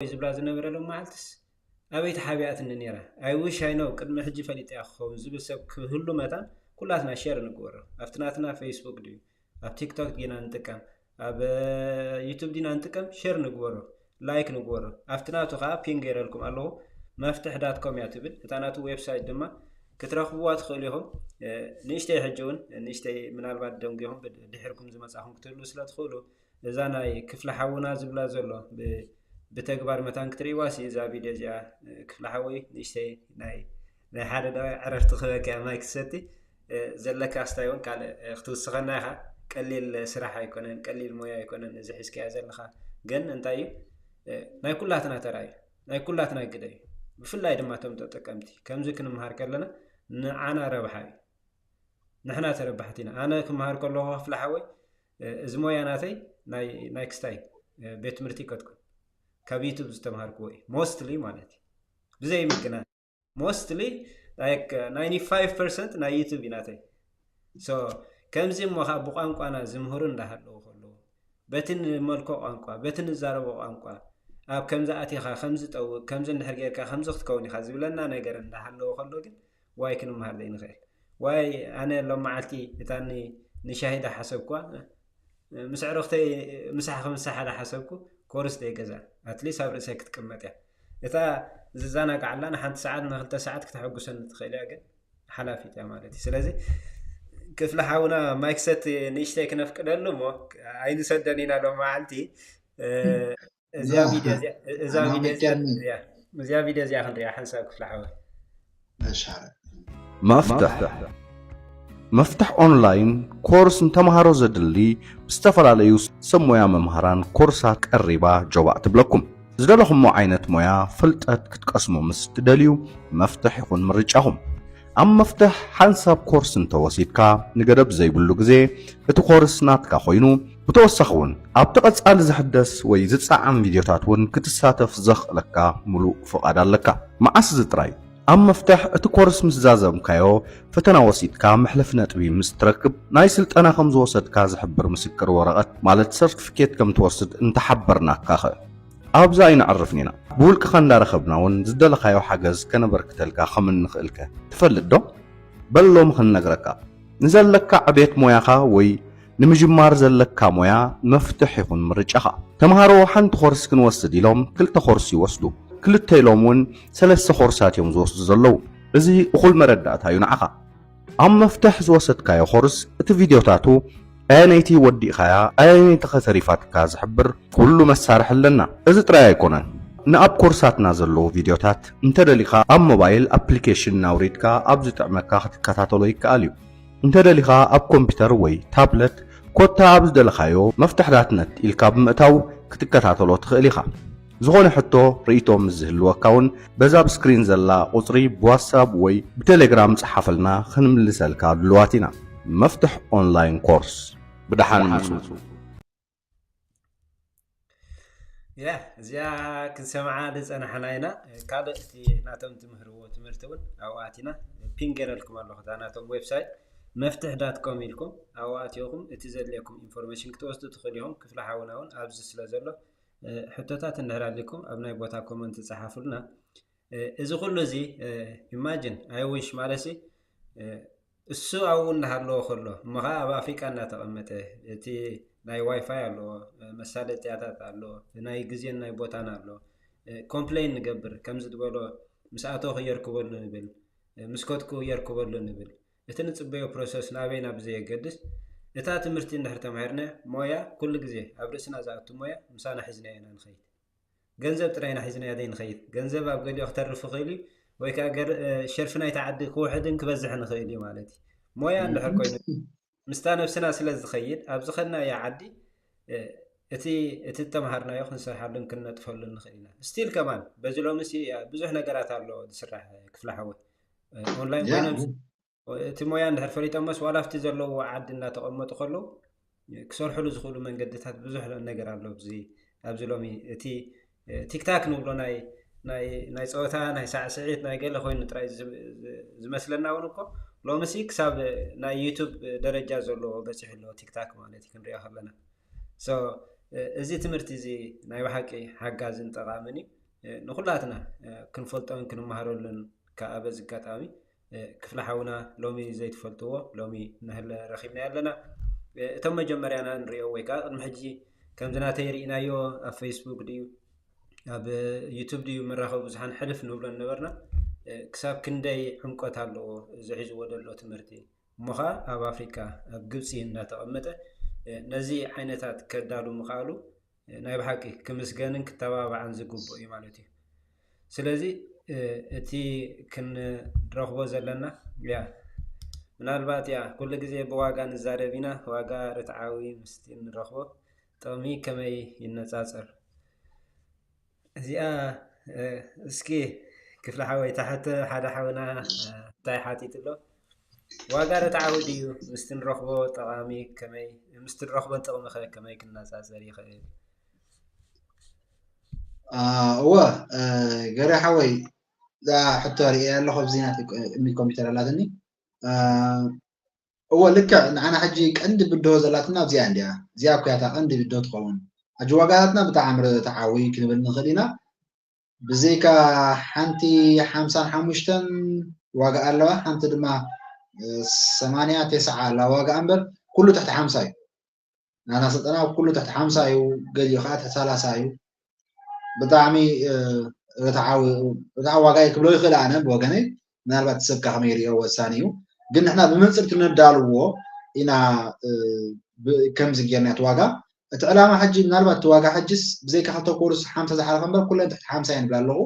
ዝብላ ዝነበረ ሎም መዓልትስ ኣበይ ተሓቢኣትኒ ነይራ? I wish I know፣ ቅድሚ ሕጂ ፈሊጠያ ክኸውን ዝብል ሰብ ክህሉ መታን ኩላትና ሸር ንግበሮ። ኣብቲ ናትና ፌስቡክ ድዩ፣ ኣብ ቲክቶክ ዲና ንጥቀም፣ ኣብ ዩቱብ ዲና ንጥቀም፣ ሸር ንግበሮ፣ ላይክ ንግበሮ። ኣብቲ ናቱ ከዓ ፒን ገይረልኩም ኣለኹ፣ መፍትሕ ዳት ኮም እያ ትብል እታ ናቱ ዌብሳይት ድማ። ክትረኽብዋ ትኽእሉ ኢኹም። ንእሽተይ ሕጂ እውን ንእሽተይ ምናልባት ደንጉኹም ድሕርኩም ዝመፃኹም ክትህሉ ስለ ትኽእሉ፣ እዛ ናይ ክፍለ ሓውና ዝብላ ዘሎ ብተግባር መታን ክትርእይዋ ሲ እዛ ቪድዮ እዚኣ። ክፍለ ሓወይ ንእሽተይ ናይ ናይ ሓደ ደቂቕ ዕረፍቲ ክበኪያ ማይ ክትሰቲ ዘለካ ኣስታይ እውን ካልእ ክትውስኸና ኢኻ። ቀሊል ስራሕ ኣይኮነን፣ ቀሊል ሞያ ኣይኮነን እዚ ሒዝካያ ዘለኻ። ግን እንታይ እዩ፣ ናይ ኩላትና ተራ እዩ፣ ናይ ኩላትና ግደ እዩ። ብፍላይ ድማ እቶም ተጠቀምቲ ከምዚ ክንምሃር ከለና ንዓና ረብሓ እዩ። ንሕና ተረባሕቲ ኢና። ኣነ ክምሃር ከለኹ ክፍለ ሓወይ፣ እዚ ሞያ ናተይ ናይ ክስታይ ቤት ትምህርቲ ይከድኩን ካብ ዩቱብ ዝተምሃርክዎ እዩ፣ ሞስትሊ ማለት እዩ። ብዘይ ምግና ሞስትሊ፣ like፣ ninety five percent ናይ ዩቱብ እዩ ናተይ። So ከምዚ እሞ ከዓ ብቋንቋና ዝምህሩ እንዳሃለዉ ከለዉ፣ በቲ ንመልኮ ቋንቋ፣ በቲ ንዛረቦ ቋንቋ፣ ኣብ ከምዚ ኣቲኻ ከምዚ ጠውቅ፣ ከምዚ እንድሕር ጌርካ ከምዚ ክትከውን ኢኻ ዝብለና ነገር እንዳሃለዎ ከሎ ግን ዋይ ክንምሃር ዘይንኽእል? ዋይ ኣነ ሎም መዓልቲ እታ ንሻሂ ዳሓሰብኳ ምስ ዕርኽተይ ምሳሕ ክምሳሓ ዳሓሰብኩ ኮርስ ደይገዛ፣ ኣትሊስ ኣብ ርእሰይ ክትቅመጥ እያ። እታ ዝዘናግዓላ ንሓንቲ ሰዓት ንክልተ ሰዓት ክተሐጉሰኒ ትኽእል እያ፣ ግን ሓላፊት እያ ማለት እዩ። ስለዚ ክፍለ ሓውና ማይክሰት ንእሽተይ ክነፍቅደሉ እሞ ኣይንሰደን ኢና ሎም መዓልቲ። እዚኣ ቪድዮ እዚኣ ክንሪኣ ሓንሳብ ክፍለ ሓወ። መፍትሕ መፍትሕ ኦንላይን ኮርስ ንተምሃሮ ዘድሊ ብዝተፈላለዩ ሰብ ሞያ መምሃራን ኮርሳት ቀሪባ ጆባእ ትብለኩም። ዝደለኹሞ ዓይነት ሞያ ፍልጠት ክትቀስሙ ምስ ትደልዩ መፍትሕ ይኹን ምርጫኹም። ኣብ መፍትሕ ሓንሳብ ኮርስ እንተወሲድካ ንገደብ ዘይብሉ ግዜ እቲ ኮርስ ናትካ ኮይኑ፣ ብተወሳኺ እውን ኣብቲ ቀጻሊ ዝሕደስ ወይ ዝጸዓም ቪድዮታት እውን ክትሳተፍ ዘኽእለካ ሙሉእ ፍቓድ ኣለካ። መዓስ እዚ ጥራይ ኣብ መፍትሕ እቲ ኮርስ ምስ ዛዘምካዮ ፈተና ወሲድካ መሕለፊ ነጥቢ ምስ ትረክብ ናይ ስልጠና ከም ዝወሰድካ ዝሕብር ምስክር ወረቐት ማለት ሰርቲፊኬት ከም ትወስድ እንተሓበርናካኸ? ኣብዚ ኣይንዕርፍን ኢና። ብውልቅኻ እንዳረኸብና እውን ዝደለኻዮ ሓገዝ ከነበርክተልካ ከም እንኽእልከ ትፈልጥ ዶ? በል ሎሚ ክንነግረካ። ንዘለካ ዕቤት ሞያኻ ወይ ንምጅማር ዘለካ ሞያ መፍትሕ ይኹን ምርጫኻ። ተምሃሮ ሓንቲ ኮርስ ክንወስድ ኢሎም ክልተ ኮርስ ይወስዱ። ክልተ ኢሎም እውን ሰለስተ ኮርሳት እዮም ዝወስዱ ዘለዉ። እዚ እኹል መረዳእታ እዩ ንዓኻ። ኣብ መፍትሕ ዝወሰድካዮ ኮርስ እቲ ቪድዮታቱ ኣየነይቲ ወዲእኻያ ኣየነይቲ ከተሪፋትካ ዝሕብር ኩሉ መሳርሒ ኣለና። እዚ ጥራይ ኣይኮነን፣ ንኣብ ኮርሳትና ዘለዉ ቪድዮታት እንተደሊኻ ኣብ ሞባይል ኣፕሊኬሽን እናውሪድካ ኣብ ዝጥዕመካ ክትከታተሎ ይከኣል እዩ። እንተደሊኻ ኣብ ኮምፒተር ወይ ታብለት ኮታ ኣብ ዝደለኻዮ መፍትሕ ዳትነት ኢልካ ብምእታው ክትከታተሎ ትኽእል ኢኻ። ዝኾነ ሕቶ ርእይቶ ምስ ዝህልወካ እውን በዛ ኣብ ስክሪን ዘላ ቁፅሪ ብዋትሳፕ ወይ ብቴሌግራም ፀሓፈልና ክንምልሰልካ ድልዋት ኢና። መፍትሕ ኦንላይን ኮርስ። ብደሓን ምፁ። ያ እዚኣ ክንሰምዓ ዝፀናሕና ኢና። ካልእ እቲ ናቶም ትምህርዎ ትምህርቲ እውን ኣብኡ ኣቲና ፒን ገይረልኩም ኣለኹ እታ ናቶም ዌብሳይት መፍትሕ ዳት ኮም ኢልኩም ኣብኡ ኣቲኹም እቲ ዘድልየኩም ኢንፎርሜሽን ክትወስዱ ትኽእሉ ኢኹም። ክፍለ ሓውና እውን ኣብዚ ስለ ዘሎ ሕቶታት እንድሕር ኣሊኩም ኣብ ናይ ቦታ ኮመንት ጸሓፉልና። እዚ ኩሉ እዚ ኢማጂን ኣይ ዊሽ ማለት ሲ እሱ ኣብኡ እናሃለዎ ከሎ እሞ ከዓ ኣብ ኣፍሪቃ እናተቐመጠ እቲ ናይ ዋይፋይ ኣለዎ፣ መሳለጥያታት ኣለዎ፣ ናይ ግዜን ናይ ቦታን ኣሎ። ኮምፕሌን ንገብር ከምዚ ዝበሎ ምስ ኣተኹ የርክበሉ ንብል፣ ምስ ከድኩ የርክበሉ ንብል። እቲ ንጽበዮ ፕሮሰስ ናበይና ብዘየገድስ እታ ትምህርቲ እንድሕር ተማሂርና ሞያ ኩሉ ግዜ ኣብ ርእስና ዝኣቱ ሞያ ምሳና ሒዝናዮ ኢና ንኸይድ። ገንዘብ ጥራይ ኢና ሒዝናዮ ዘይንኸይድ። ገንዘብ ኣብ ገሊኡ ክተርፍ ይኽእል እዩ ወይ ከዓ ሸርፊ ናይቲ ዓዲ ክውሕድን ክበዝሕን ይኽእል እዩ ማለት እዩ። ሞያ እንድሕር ኮይኑ ምስታ ነብስና ስለ ዝኸይድ ኣብ ዝኸድናዮ ዓዲ እቲ እቲ እተምሃርናዮ ክንሰርሓሉን ክንነጥፈሉን ንኽእል ኢና። ስቲል ከማን በዚ ሎሚ ብዙሕ ነገራት ኣሎ ዝስራሕ ክፍለ ሓወ ኦንላይን ኮይኖም እቲ ሞያ እንድሕር ፈሊጦሞስ ዋላ ኣብቲ ዘለዎ ዓዲ እናተቐመጡ ከለዉ ክሰርሕሉ ዝኽእሉ መንገድታት ብዙሕ ነገር ኣሎ። ኣብዚ ሎሚ እቲ ቲክታክ ንብሎ ናይ ናይ ጸወታ ናይ ሳዕስዒት ናይ ገለ ኮይኑ ጥራይ ዝመስለና እውን እኮ ሎምሲ ክሳብ ናይ ዩቱብ ደረጃ ዘለዎ በፂሑ ኣሎ ቲክታክ ማለት እዩ ክንሪኦ ከለና። እዚ ትምህርቲ እዚ ናይ ብሓቂ ሓጋዝን ጠቓምን እዩ። ንኹላትና ክንፈልጦን ክንመሃረሉን ከዓ በዚ ኣጋጣሚ ክፍለ ሓውና ሎሚ ዘይትፈልጥዎ ሎሚ ንህለ ረኺብና ኣለና። እቶም መጀመርያና ንሪኦ ወይ ከዓ ቅድሚ ሕጂ ከምዚ ናተይ ርኢናዮ ኣብ ፌስቡክ ድዩ ኣብ ዩቱብ ድዩ መራኸቢ ብዙሓን ሕልፍ ንብሎ ነበርና። ክሳብ ክንደይ ዕምቆት ኣለዎ እዚ ሒዝዎ ዘሎ ትምህርቲ። እሞ ኸዓ ኣብ ኣፍሪካ ኣብ ግብፂ እንዳተቐመጠ ነዚ ዓይነታት ከዳሉ ምኽኣሉ ናይ ብሓቂ ክምስገንን ክተባባዕን ዝግብኦ እዩ ማለት እዩ። ስለዚ እቲ ክንረኽቦ ዘለና ያ ምናልባት ያ ኩሉ ግዜ ብዋጋ ንዛረብ ኢና። ዋጋ ርትዓዊ ምስቲ ንረኽቦ ጥቕሚ ከመይ ይነፃፀር? እዚኣ እስኪ ክፍለ ሓወይ ታሕቲ ሓደ ሓውና እንታይ ሓቲት ኣሎ? ዋጋ ርትዓዊ ድዩ? ምስቲ ንረኽቦ ጠቓሚ ከመይ ምስቲ ንረኽቦን ጥቕሚ ከ ከመይ ክነፃፀር ይኽእል? እወ ገሬ ሓወይ እዛ ሕቶ ርእየ ኣለኹ ኣብዚ ናተይ እምኒ ኮምፒተር ኣላትኒ። እወ ልክዕ ንዓና ሕጂ ቀንዲ ብድሆ ዘላትና ኣብዚኣ እንዲያ። እዚኣ እኮ እያ እታ ቀንዲ ብድሆ ትኸውን። ሕጂ ዋጋታትና ብጣዕሚ ርትዓዊ ክንብል ንኽእል ኢና። ብዘይካ ሓንቲ ሓምሳን ሓሙሽተን ዋጋ ኣለዋ፣ ሓንቲ ድማ ሰማንያ ተስዓ ኣላ ዋጋ እምበር ኩሉ ትሕቲ ሓምሳ እዩ። ናና ስልጠና ኩሉ ትሕቲ ሓምሳ እዩ፣ ገሊኡ ከዓ ትሕቲ ሰላሳ እዩ። ብጣዕሚ ርትዓዊ ርትዓዊ ዋጋ እየ ክብሎ ይኽእል ኣነ ብወገነይ። ምናልባት ሰብካ ከመይ ይሪኦ ወሳኒ እዩ። ግን ንሕና ብመንፅር ትነዳልዎ ኢና ከምዚ ጌርና እቲ ዋጋ እቲ ዕላማ ሕጂ ምናልባት እቲ ዋጋ ሕጅስ ብዘይካ ክልተ ኮርስ ሓምሳ ዝሓለፈ እምበር ኩለን ትሕቲ ሓምሳ እየን ብላ ኣለኹ።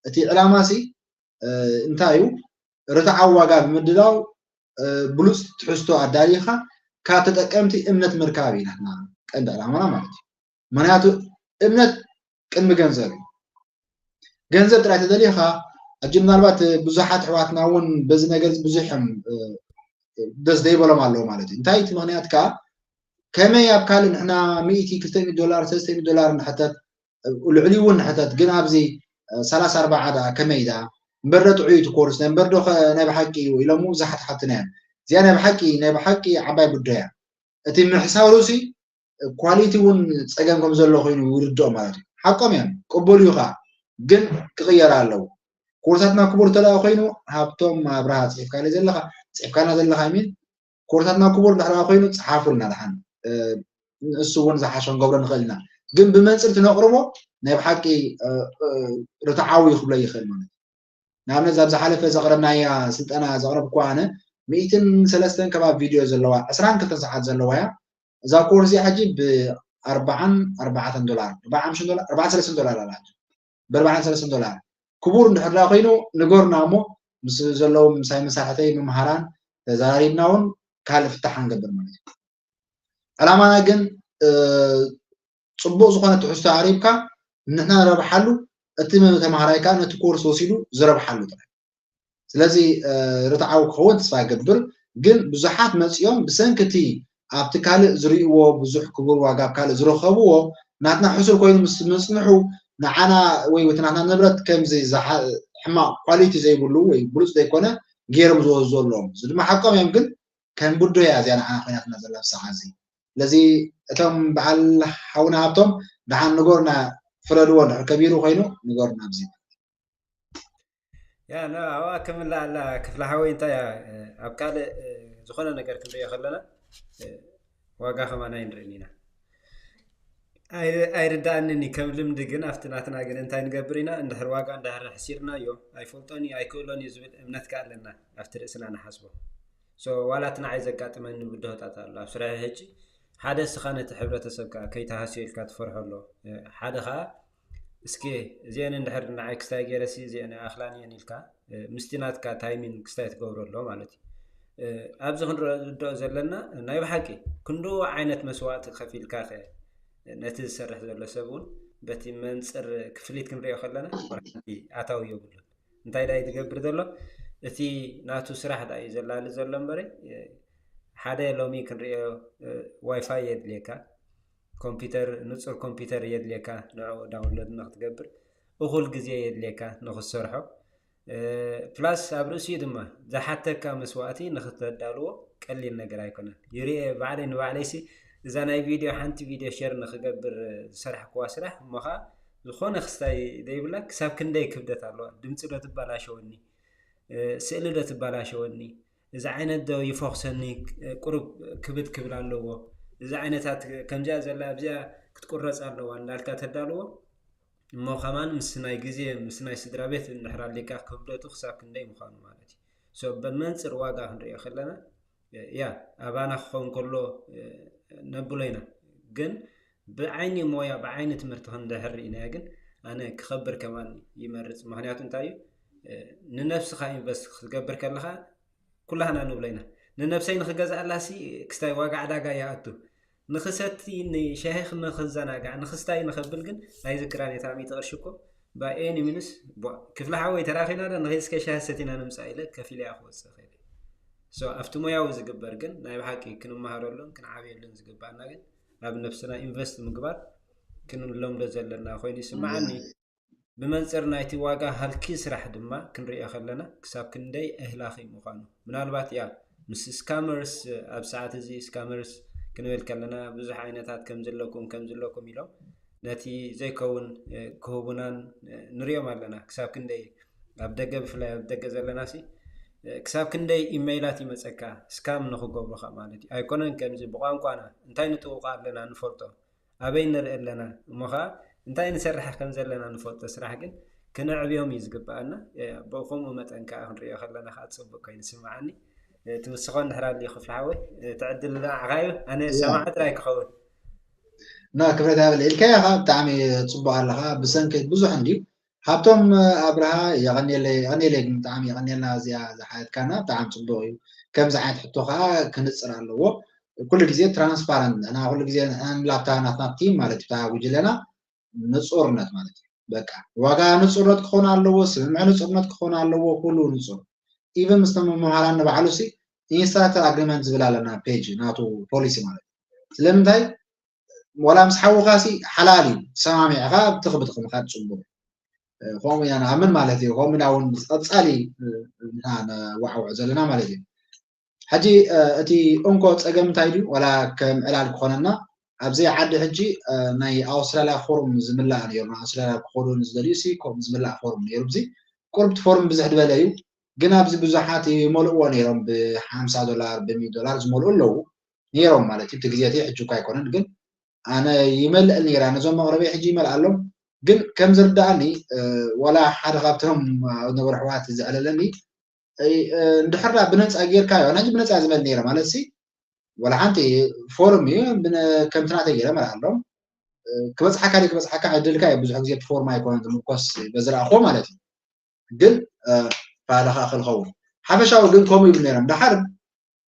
እቲ ዕላማ ሲ እንታይ እዩ? ርትዓዊ ዋጋ ብምድላው ብሉፅ ትሕዝቶ ኣዳሊኻ ካብ ተጠቀምቲ እምነት ምርካብ እዩ ናትና ቀንዲ ዕላማና ማለት እዩ። ምክንያቱ እምነት ቅድሚ ገንዘብ እዩ። ገንዘብ ጥራይ ተደሊኻ ሕጂ ምናልባት ብዙሓት ኣሕዋትና እውን በዚ ነገር እዚ ብዙሕ እዮም ደስ ዘይበሎም ኣለዉ ማለት እዩ። እንታይ እቲ ምክንያት ከዓ ከመይ ኣብ ካልእ ንሕና ሚእቲ ክልተ ሚእቲ ዶላር ሰለስተ ሚእቲ ዶላር ንሕተት ልዕሊ እውን ንሕተት ግን ኣብዚ ሰላሳ ኣርባዓ ደኣ ከመይ ደኣ እምበር ዶ ጥዑይ እቲ ኮርስ እምበር ዶ ናይ ብሓቂ እዩ ኢሎም እውን ዝሓትሓቱና እዮም። እዚኣ ናይ ብሓቂ ናይ ብሓቂ ዓባይ ብድሆ እያ። እቲ ምሕሳሩ ሲ ኳሊቲ እውን ፀገም ከም ዘሎ ኮይኑ ይርድኦ ማለት እዩ። ሓቆም እዮም ቅቡል እዩ ከዓ ግን ክቕየር ኣለዎ። ኮርሳትና ክቡር ተለኣ ኮይኑ ሃብቶም ኣብርሃ ፅሒፍካለይ ዘለካ ፅሒፍካልና ዘለካ ሚን ኮርሳትና ክቡር ድሕራ ኮይኑ ፀሓፉልና ድሓን እሱ እውን ዝሓሸ ክንገብሮ ንኽእል ኢና። ግን ብመንፅር እቲ ነቕርቦ ናይ ብሓቂ ርትዓዊ ክብሎ ይኽእል ማለት እዩ። ንኣብነት እዛ ዝሓለፈ ዘቕረብናያ ስልጠና ዘቕረብኩዋ ኣነ ሚእትን ሰለስተን ከባቢ ቪድዮ ዘለዋ ዕስራን ክልተን ሰዓት ዘለዋ እያ። እዛ ኮርስ እዚኣ ሕጂ ብኣርባዓን ኣርባዕተን ዶላር ኣርባዓን ሓሙሽተን ዶላር ኣርባዓን ሰለስተን ዶላር ኣላ። ብኣርባዓን ሰለስተን ዶላር ክቡር እንድሕር ዳ ኮይኑ ንገሩና እሞ ምስ ዘለዎም ምሳይ መሳርሕተይ መምሃራን ተዛራሪብና እውን ካልእ ፍታሕ ንገብር ማለት እዩ። ዕላማና ግን ፅቡቅ ዝኾነ ትሕዝቶ ኣቅሪብካ ንሕና ንረብሓሉ እቲ ተምሃራይ ከዓ ነቲ ኮርስ ወሲዱ ዝረብሓሉ ጥራይ። ስለዚ ርትዓዊ ክኸውን ተስፋ ይገብር። ግን ብዙሓት መፂኦም ብሰንኪ እቲ ኣብቲ ካልእ ዝርእይዎ ብዙሕ ክቡር ዋጋ ኣብ ካልእ ዝረኸብዎ ናትና ሕሱር ኮይኑ ምስ ምፅንሑ ንዓና ወይ እቲ ናትና ንብረት ከምዚ ዝሓ- ሕማቕ ኳሊቲ ዘይብሉ ወይ ብሉፅ ዘይኮነ ገይሮም ዝወስዱ ኣለዎም። እዚ ድማ ሓቆም እዮም ግን ከም ብዶ እያ እዚኣ ንዓና ኮይናትና ዘላ ብሰዓት እዚ። ስለዚ እቶም በዓል ሓውና ሃብቶም ደሓን ንገሩና ፍረድዎ እንድሕር ከቢሩ ኮይኑ ንገሩና ኣብዚ። ያ ና ኣብኣ ክምላ ኣላ ክፍለ ሓወይ እንታይ እያ ኣብ ካልእ ዝኾነ ነገር ክንሪኦ ከለና ዋጋ ከማን ኣይንርእን ኢና። ኣይርዳእንን እዩ ከም ልምዲ ግን ኣብቲ ናትና ግን እንታይ ንገብር ኢና እንድሕር ዋጋ እንድሕር ሕሲርናዮ ኣይፈልጦን እዩ ኣይክእሎን እዩ ዝብል እምነት ከ ኣለና ኣብቲ ርእስና ንሓስቦ። So ዋላ እቲ ንዓይ ዘጋጥመኒ ብድሆታት ኣሎ ኣብ ስርሐይ ሕጂ ሓደ እስኻ ነቲ ሕብረተሰብ ከዓ ከይተሃስዮ ኢልካ ትፈርሖ ኣሎ ሓደ ከዓ እስኪ እዚአን እንድሕር ንዓይ ክስታይ ገይረሲ እዚአን ይኣኽላን እየን ኢልካ ምስቲ ናትካ ታይሚን ክስታይ ትገብሮ ኣሎ ማለት እዩ። ኣብዚ ክንርድኦ ዘለና ናይ ብሓቂ ክንድኡ ዓይነት መስዋእቲ ከፊልካ ከ ነቲ ዝሰርሕ ዘሎ ሰብ እውን በቲ መንፅር ክፍሊት ክንሪኦ ከለና ሓንቲ ኣታዊ የብሉን። እንታይ ዳይ ዝገብር ዘሎ እቲ ናቱ ስራሕ ዳ እዩ ዘላሊ ዘሎ እምበረ ሓደ ሎሚ ክንሪኦ ዋይፋይ የድልየካ ኮምፒተር ንፁር ኮምፒተር የድልየካ ንዕኡ ዳውንሎድ ንክትገብር እኹል ግዜ የድልየካ ንክትሰርሖ ፕላስ ኣብ ርእሲኡ ድማ ዝሓተካ መስዋእቲ ንክተዳልዎ ቀሊል ነገር ኣይኮነን ይርኤ ባዕለይ ንባዕለይሲ እዛ ናይ ቪድዮ ሓንቲ ቪድዮ ሸር ንክገብር ዝሰራሕክዋ ስራሕ እሞ ከዓ ዝኾነ ክስታይ ዘይብላ ክሳብ ክንደይ ክብደት ኣለዋ። ድምፂ ዶ ትባላሸወኒ፣ ስእሊ ዶ ትባላሸወኒ፣ እዚ ዓይነት ዶ ይፎክሰኒ፣ ቁሩብ ክብድ ክብል ኣለዎ፣ እዚ ዓይነታት ከምዚኣ ዘላ ኣብዚኣ ክትቁረፅ ኣለዋ እንዳልካ ተዳልዎ እሞ ከማን ምስ ናይ ግዜ ምስ ናይ ስድራ ቤት እንድሕር ኣሊካ ክብደቱ ክሳብ ክንደይ ምዃኑ ማለት እዩ። ሶ ብመንፅር ዋጋ ክንሪኦ ከለና ያ ኣባና ክኸውን ከሎ ነብሎ ኢና፣ ግን ብዓይኒ ሞያ ብዓይኒ ትምህርቲ ክንድሕር ርኢናዮ ግን ኣነ ክኸብር ከማን ይመርፅ። ምክንያቱ እንታይ እዩ፣ ንነብስኻ ኢንቨስት ክትገብር ከለኻ ኩላህና ንብሎ ኢና። ንነብሰይ ንክገዝኣላ ሲ ክስታይ ዋጋ ዕዳጋ ይኣቱ፣ ንክሰቲ ንሻሂ ንክዘናጋዕ ንክስታይ ንከብል ግን ኣይዝክራን እየ። ታሚቲ ቅርሺ እኮ ባይ ኤኒ ሚንስ ክፍሊ ሓወይ ተራኺና ዶ ንኸይድ እስከ ሻሂ ሰቲና ንምፃእ ኢለ ከፊለ እያ ክወፅእ ኸይደ። ሶ ኣብቲ ሞያዊ ዝግበር ግን ናይ ብሓቂ ክንመሃረሉን ክንዓብየሉን ዝግባኣና ግን ኣብ ነብስና ኢንቨስት ምግባር ክንለምዶ ዘለና ኮይኑ ይስምዓኒ። ብመንፅር ናይቲ ዋጋ ሃልኪ ስራሕ ድማ ክንሪኦ ከለና ክሳብ ክንደይ ኣህላኺ ምዃኑ ምናልባት ያ ምስ ስካመርስ ኣብ ሰዓት እዚ ስካመርስ ክንብል ከለና ብዙሕ ዓይነታት ከም ዘለኩም ከም ዘለኩም ኢሎም ነቲ ዘይከውን ክህቡናን ንሪኦም ኣለና። ክሳብ ክንደይ ኣብ ደገ ብፍላይ ኣብ ደገ ዘለና ሲ ክሳብ ክንደይ ኢመይላት ይመፀካ ስካም ንክገብሩካ ማለት እዩ። ኣይኮነን ከምዚ ብቋንቋና እንታይ ንጥውቃ ኣለና ንፈልጦ ኣበይ ንርኢ ኣለና እሞ ከዓ እንታይ ንሰርሕ ከም ዘለና ንፈልጦ ስራሕ ግን ክነዕብዮም እዩ ዝግበኣና። ብከምኡ መጠን ከዓ ክንሪኦ ከለና ከዓ ፅቡቅ ኮይኑ ይስምዓኒ። እቲ ውስኮ እንድሕር ኣልዩ ክፍሊ ሓወይ እቲ ዕድል ንዓኻ እዩ። ኣነ ሰማዒ ጥራይ ክኸውን። ና ክብረት ያብል ኢልካዮ ከዓ ብጣዕሚ ፅቡቅ ኣለካ። ብሰንኪ ብዙሕ እንድዩ ሃብቶም ኣብርሃ የቀንየለይ የቀንየለይ ግን ብጣዕሚ የቀንየልና እዚኣ ዝሓትካና ብጣዕሚ ፅቡቅ እዩ። ከምዚ ዓይነት ሕቶ ከዓ ክንፅር ኣለዎ። ኩሉ ግዜ ትራንስፓረንት ንሕና ኩሉ ግዜ ንላብታ ናትና ቲም ማለት እዩ ተሃጉጅለና ንፁርነት ማለት እዩ። በቃ ዋጋ ንፁርነት ክኾን ኣለዎ፣ ስምምዕ ንፁርነት ክኾን ኣለዎ፣ ኩሉ ንፁር ኢቨን ምስ መምሃራን ንባዕሉ ሲ ኢንስታንት ኣግሪመንት ዝብል ኣለና ፔጅ ናቱ ፖሊሲ ማለት እዩ። ስለምንታይ ወላ ምስ ሓውኻ ሲ ሓላል እዩ ሰማሚዕካ ብትኽ ብትኽ ምኻድ ፅቡቅ ከምኡ ኢና ንኣምን ማለት እዩ። ከምኡ ኢና እውን ቀፃሊ ንሕና ነዋዕውዕ ዘለና ማለት እዩ። ሕጂ እቲ እንኮ ፀገም እንታይ ድዩ ዋላ ከም ዕላል ክኾነና ኣብዚ ዓዲ ሕጂ ናይ ኣውስትራልያ ፎርም ዝምላእ ነይሩ ንኣውስትራልያ ክኸዱ ንዝደልዩ ሲ ከምኡ ዝምላእ ፎርም ነይሩ እዚ ቁርብቲ ፎርም ብዝሕ ዝበለ እዩ ግን ኣብዚ ብዙሓት ይመልእዎ ነይሮም ብሓምሳ ዶላር ብሚእቲ ዶላር ዝመልኡ ኣለዉ ነይሮም ማለት እዩ እቲ ግዜ እቲ ሕጂ እኳ ኣይኮነን ግን ኣነ ይመልእ ነይራ ነዞም መቕረበይ ሕጂ ይመልኣሎም ግን ከም ዝርዳእኒ ዋላ ሓደ ካብቶም ነበሩ ኣሕዋት ዘዕለለኒ እንድሕር ብነፃ ጌርካዮ ኣነ ብነፃ ዝበል ነይረ ማለት ሲ ወላ ሓንቲ ፎርም እዩ ከምቲ ናተይ ገይረ መልኣሎም ክበፅሓካ ክበፅሓካ ዕድልካ እዩ ብዙሕ ግዜ ፎርም ኣይኮነን ዝምርኮስ በዝረኣኽዎ ማለት እዩ ግን ፋለኻ ክልኸውን ሓፈሻዊ ግን ከምኡ ይብል ነይሮም ደሓር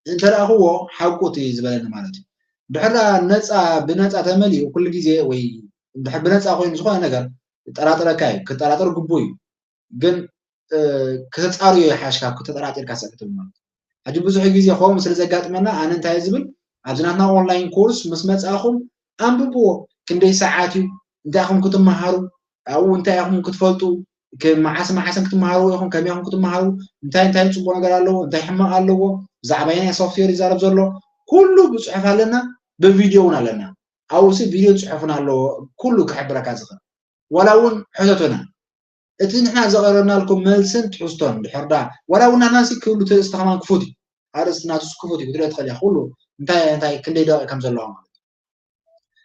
እንተረኣኽዎ ሓቁ እቲ ዝበለኒ ማለት እዩ ድሕር ነፃ ብነፃ ተመሊኡ ኩሉ ግዜ ወይ ብነፃ ኮይኑ ዝኾነ ነገር ጠራጥረካ እዩ ክጠራጠር ግቡ እዩ ግን ክተፃርዮ ይሓሽ ካብ ክተጠራጢርካ ሰክትብል ማለት ሕጂ ብዙሕ ግዜ ከምኡ ስለ ዘጋጥመና ኣነ እንታይ ዝብል ኣብዚ ናትና ኦንላይን ኮርስ ምስ መፃእኹም ኣንብብዎ ክንደይ ሰዓት እዩ እንታይ ኢኹም ክትመሃሩ ኣብኡ እንታይ ኢኹም ክትፈልጡ መዓስ መዓስን ክትመሃሩ ኢኹም ከመይ ኢኹም ክትመሃሩ እንታይ እንታይ ፅቡቅ ነገር ኣለዎ እንታይ ሕማቅ ኣለዎ ብዛዕባ ናይ ሶፍትዌር ይዛረብ ዘሎ ኩሉ ብፅሑፍ ኣለና ብቪድዮ እውን ኣለና ኣብኡ ሲ ቪድዮ ፅሑፍን ኣለዎ ኩሉ ክሕብረካ ዝኽእል ዋላ እውን ሕተቱና እቲ ንሕና ዘቕረብናልኩም መልስን ትሕዝቶን ድሕር ዳ ዋላ እውን ናትናሲ ክብሉ እቲ ኣርእስቲ ከማን ክፉት እዩ ኣርእስቲ ናቱስ ክፉት እዩ ክትሪኦ ትኽእል ኢኻ ኩሉ እንታይ እንታይ ክንደይ ደቂቕ ከም ዘለዋ ማለት እዩ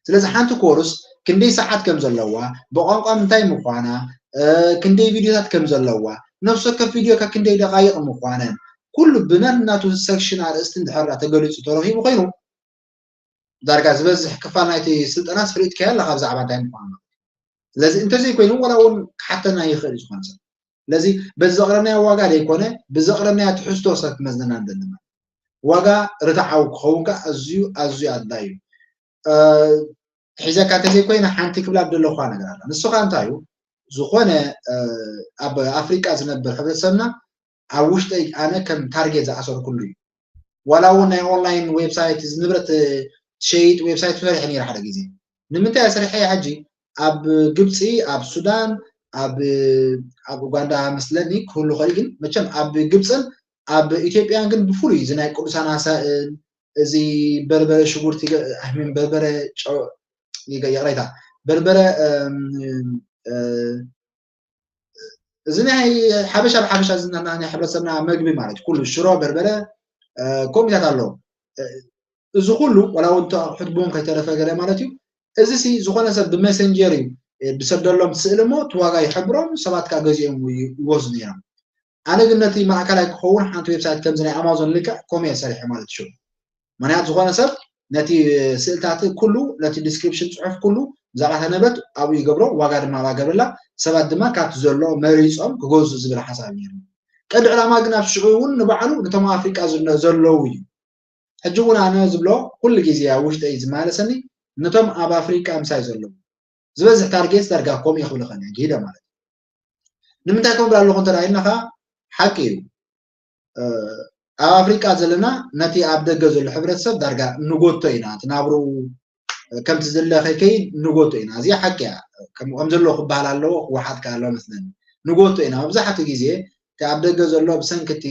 ስለዚ ሓንቲ ኮርስ ክንደይ ሰዓት ከም ዘለዋ ብቋንቋ ምንታይ ምዃና ክንደይ ቪድዮታት ከም ዘለዋ ነፍሲ ወከፍ ቪድዮ ካብ ክንደይ ደቃይቕ ምዃነን ኩሉ ብናን ናቱ ሰክሽን ኣርእስቲ እንድሕር ተገሊፁ ተረኺቡ ኮይኑ ዳርጋ ዝበዝሕ ክፋል ናይቲ ስልጠና ስርኢት ከያ ኣለካ ብዛዕባ እንታይ ምዃኑ ስለዚ እንተዘይኮይኑ ዋላ እውን ክሓተና ይኽእል እዩ ዝኾነ ሰብ ስለዚ በዚ ዘቕረብናዮ ዋጋ ዘይኮነ ብዘቕረብናዮ ትሕዝቶ ሰብ ክመዝነና ንደሊ ማለት ዋጋ ርትዓዊ ክኸውን ከዓ ኣዝዩ ኣዝዩ ኣድላዩ እዩ ሒዘካ እንተዘይኮይነ ሓንቲ ክብላ ደለኳ ነገር ኣላ ንሱ ከዓ እንታይ እዩ ዝኾነ ኣብ ኣፍሪቃ ዝነብር ሕብረተሰብና ኣብ ውሽጠይ ኣነ ከም ታርጌት ዝኣሰርኩሉ እዩ ዋላ እውን ናይ ኦንላይን ዌብሳይት ንብረት ትሸይጥ ዌብሳይት ሰሪሐ ነይረ ሓደ ግዜ ንምንታይ ኣሰሪሐ ሕጂ ኣብ ግብፂ ኣብ ሱዳን ኣብ ኣብ ኡጋንዳ መስለኒ ክህሉ ኸእል ግን መቸም ኣብ ግብፅን ኣብ ኢትዮጵያን ግን ብፍሉይ እዚ ናይ ቅዱሳን ኣሳእል እዚ በርበረ ሽጉርቲ ገ- I mean በርበረ ጨው ይገ- ይቕሬታ በርበረ እም፣ እ፣ እዚ ናይ ሓበሻ ብሓበሻ ዝና ናይ ሕብረተሰብና መግቢ ማለት ኩሉ ሽሮ በርበረ እ፣ ኮሚታት ኣለዎ እ፣ እዚ ኩሉ ዋላ እውን እቲ ኣቑሑት ብውን ከይተረፈ ገለ ማለት እዩ እዚ ሲ ዝኾነ ሰብ ብመሰንጀር እዩ እ፣ ብሰደሎም ስእሊ እሞ እቲ ዋጋ ይሕብሮም ሰባት ካ ገዚኦም ይወስዱ ነይሮም ኣነ ግን ነቲ ማእከላይ ክኸውን ሓንቲ ዌብሳይት ከምዚ ናይ ኣማዞን ልክዕ ከምኡ እየ ሰሪሐ ማለት ሽዑ ምክንያት ዝኾነ ሰብ ነቲ ስእልታት ኩሉ ነቲ ዲስክሪፕሽን ፅሑፍ ኩሉ ብዛዕባ ተነበርት ኣብኡ ይገብሮ ዋጋ ድማ ኣብኣ ገብረላ ሰባት ድማ ካብቲ ዘሎ መሪፆም ክገዝኡ ዝብል ሓሳብ ነይሩ ቀንዲ ዕላማ ግን ኣብ ሽዑ እውን ንባዕሉ ነቶም ኣፍሪቃ ዝነ- ዘለዉ እዩ ሕጂ እውን ኣነ ዝብሎ ኩሉ ግዜ ኣብ ውሽጠይ ዝመላለሰኒ ነቶም ኣብ ኣፍሪቃ ምሳይ ዘለዉ ዝበዝሕ ታርጌት ዳርጋ ከምኡ እዩ ክብልኸን እየ ግሂደ ማለት እዩ ንምንታይ ከም ብላ ኣለኹ እንተ ኢልና ከዓ ሓቂ እዩ ኣብ ኣፍሪቃ ዘለና ነቲ ኣብ ደገ ዘሎ ሕብረተሰብ ዳርጋ ንጎቶ ኢና እቲ ናብርኡ ከምቲ ዝለ ከይከይድ ንጎቶ ኢና እዚኣ ሓቂ እያ ከም ከም ዘለዎ ክበሃል ኣለዎ ክወሓጥ ከ ኣለዎ መስለኒ ንጎቶ ኢና መብዛሕትኡ ግዜ እቲ ኣብ ደገ ዘሎ ብሰንኪ እቲ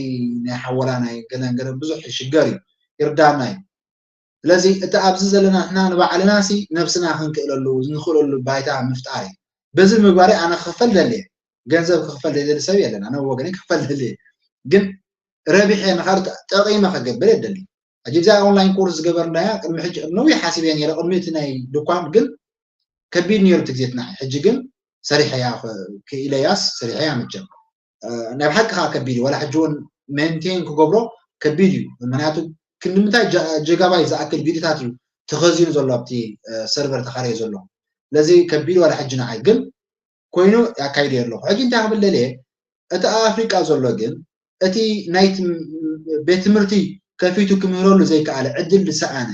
ናይ ሓወላ ናይ ገለን ገለን ብዙሕ ይሽገር እዩ ይርዳና እዩ ስለዚ እቲ ኣብዚ ዘለና ንሕና ንባዕልና ሲ ነብስና ክንክእለሉ ንኽእለሉ ባይታ ምፍጣር እዩ። በዚ ምግባረይ ኣነ ክኽፈል ደልየ፣ ገንዘብ ክኽፈል ዘይደሊ ሰብ የለን። ኣነ ብወገነይ ክኽፈል ደልየ፣ ግን ረቢሐ ንኻልእ ጠቒመ ከገብር እየ ደሊ። ሕጂ ብዛ ኦንላይን ኮርስ ዝገበርናያ ቅድሚ ሕጂ ነዊሕ ሓሲበ ነይረ፣ ቅድሚ እቲ ናይ ድኳን ግን ከቢድ ነይሩ እቲ ግዜ እቲ ንዓይ። ሕጂ ግን ሰሪሐያ ክኢለያስ ሰሪሐያ መቸም። ናይ ብሓቂ ከዓ ከቢድ እዩ ዋላ ሕጂ እውን ሜንቴን ክገብሮ ከቢድ እዩ ምክንያቱ ክንዲ ምንታይ ጀጋባይት ዝኣክል ቪድዮታት እዩ ተኸዚኑ ዘሎ ኣብቲ ሰርቨር ተኻርየ ዘሎ ስለዚ ከቢድ ዋላ ሕጂ ንዓይ ግን ኮይኑ ያካይደ ኣለኹ ሕጂ እንታይ ክብል ደልየ እቲ ኣብ ኣፍሪቃ ዘሎ ግን እቲ ናይ ቤት ትምህርቲ ከፊቱ ክምህረሉ ዘይከኣለ ዕድል ዝሰኣነ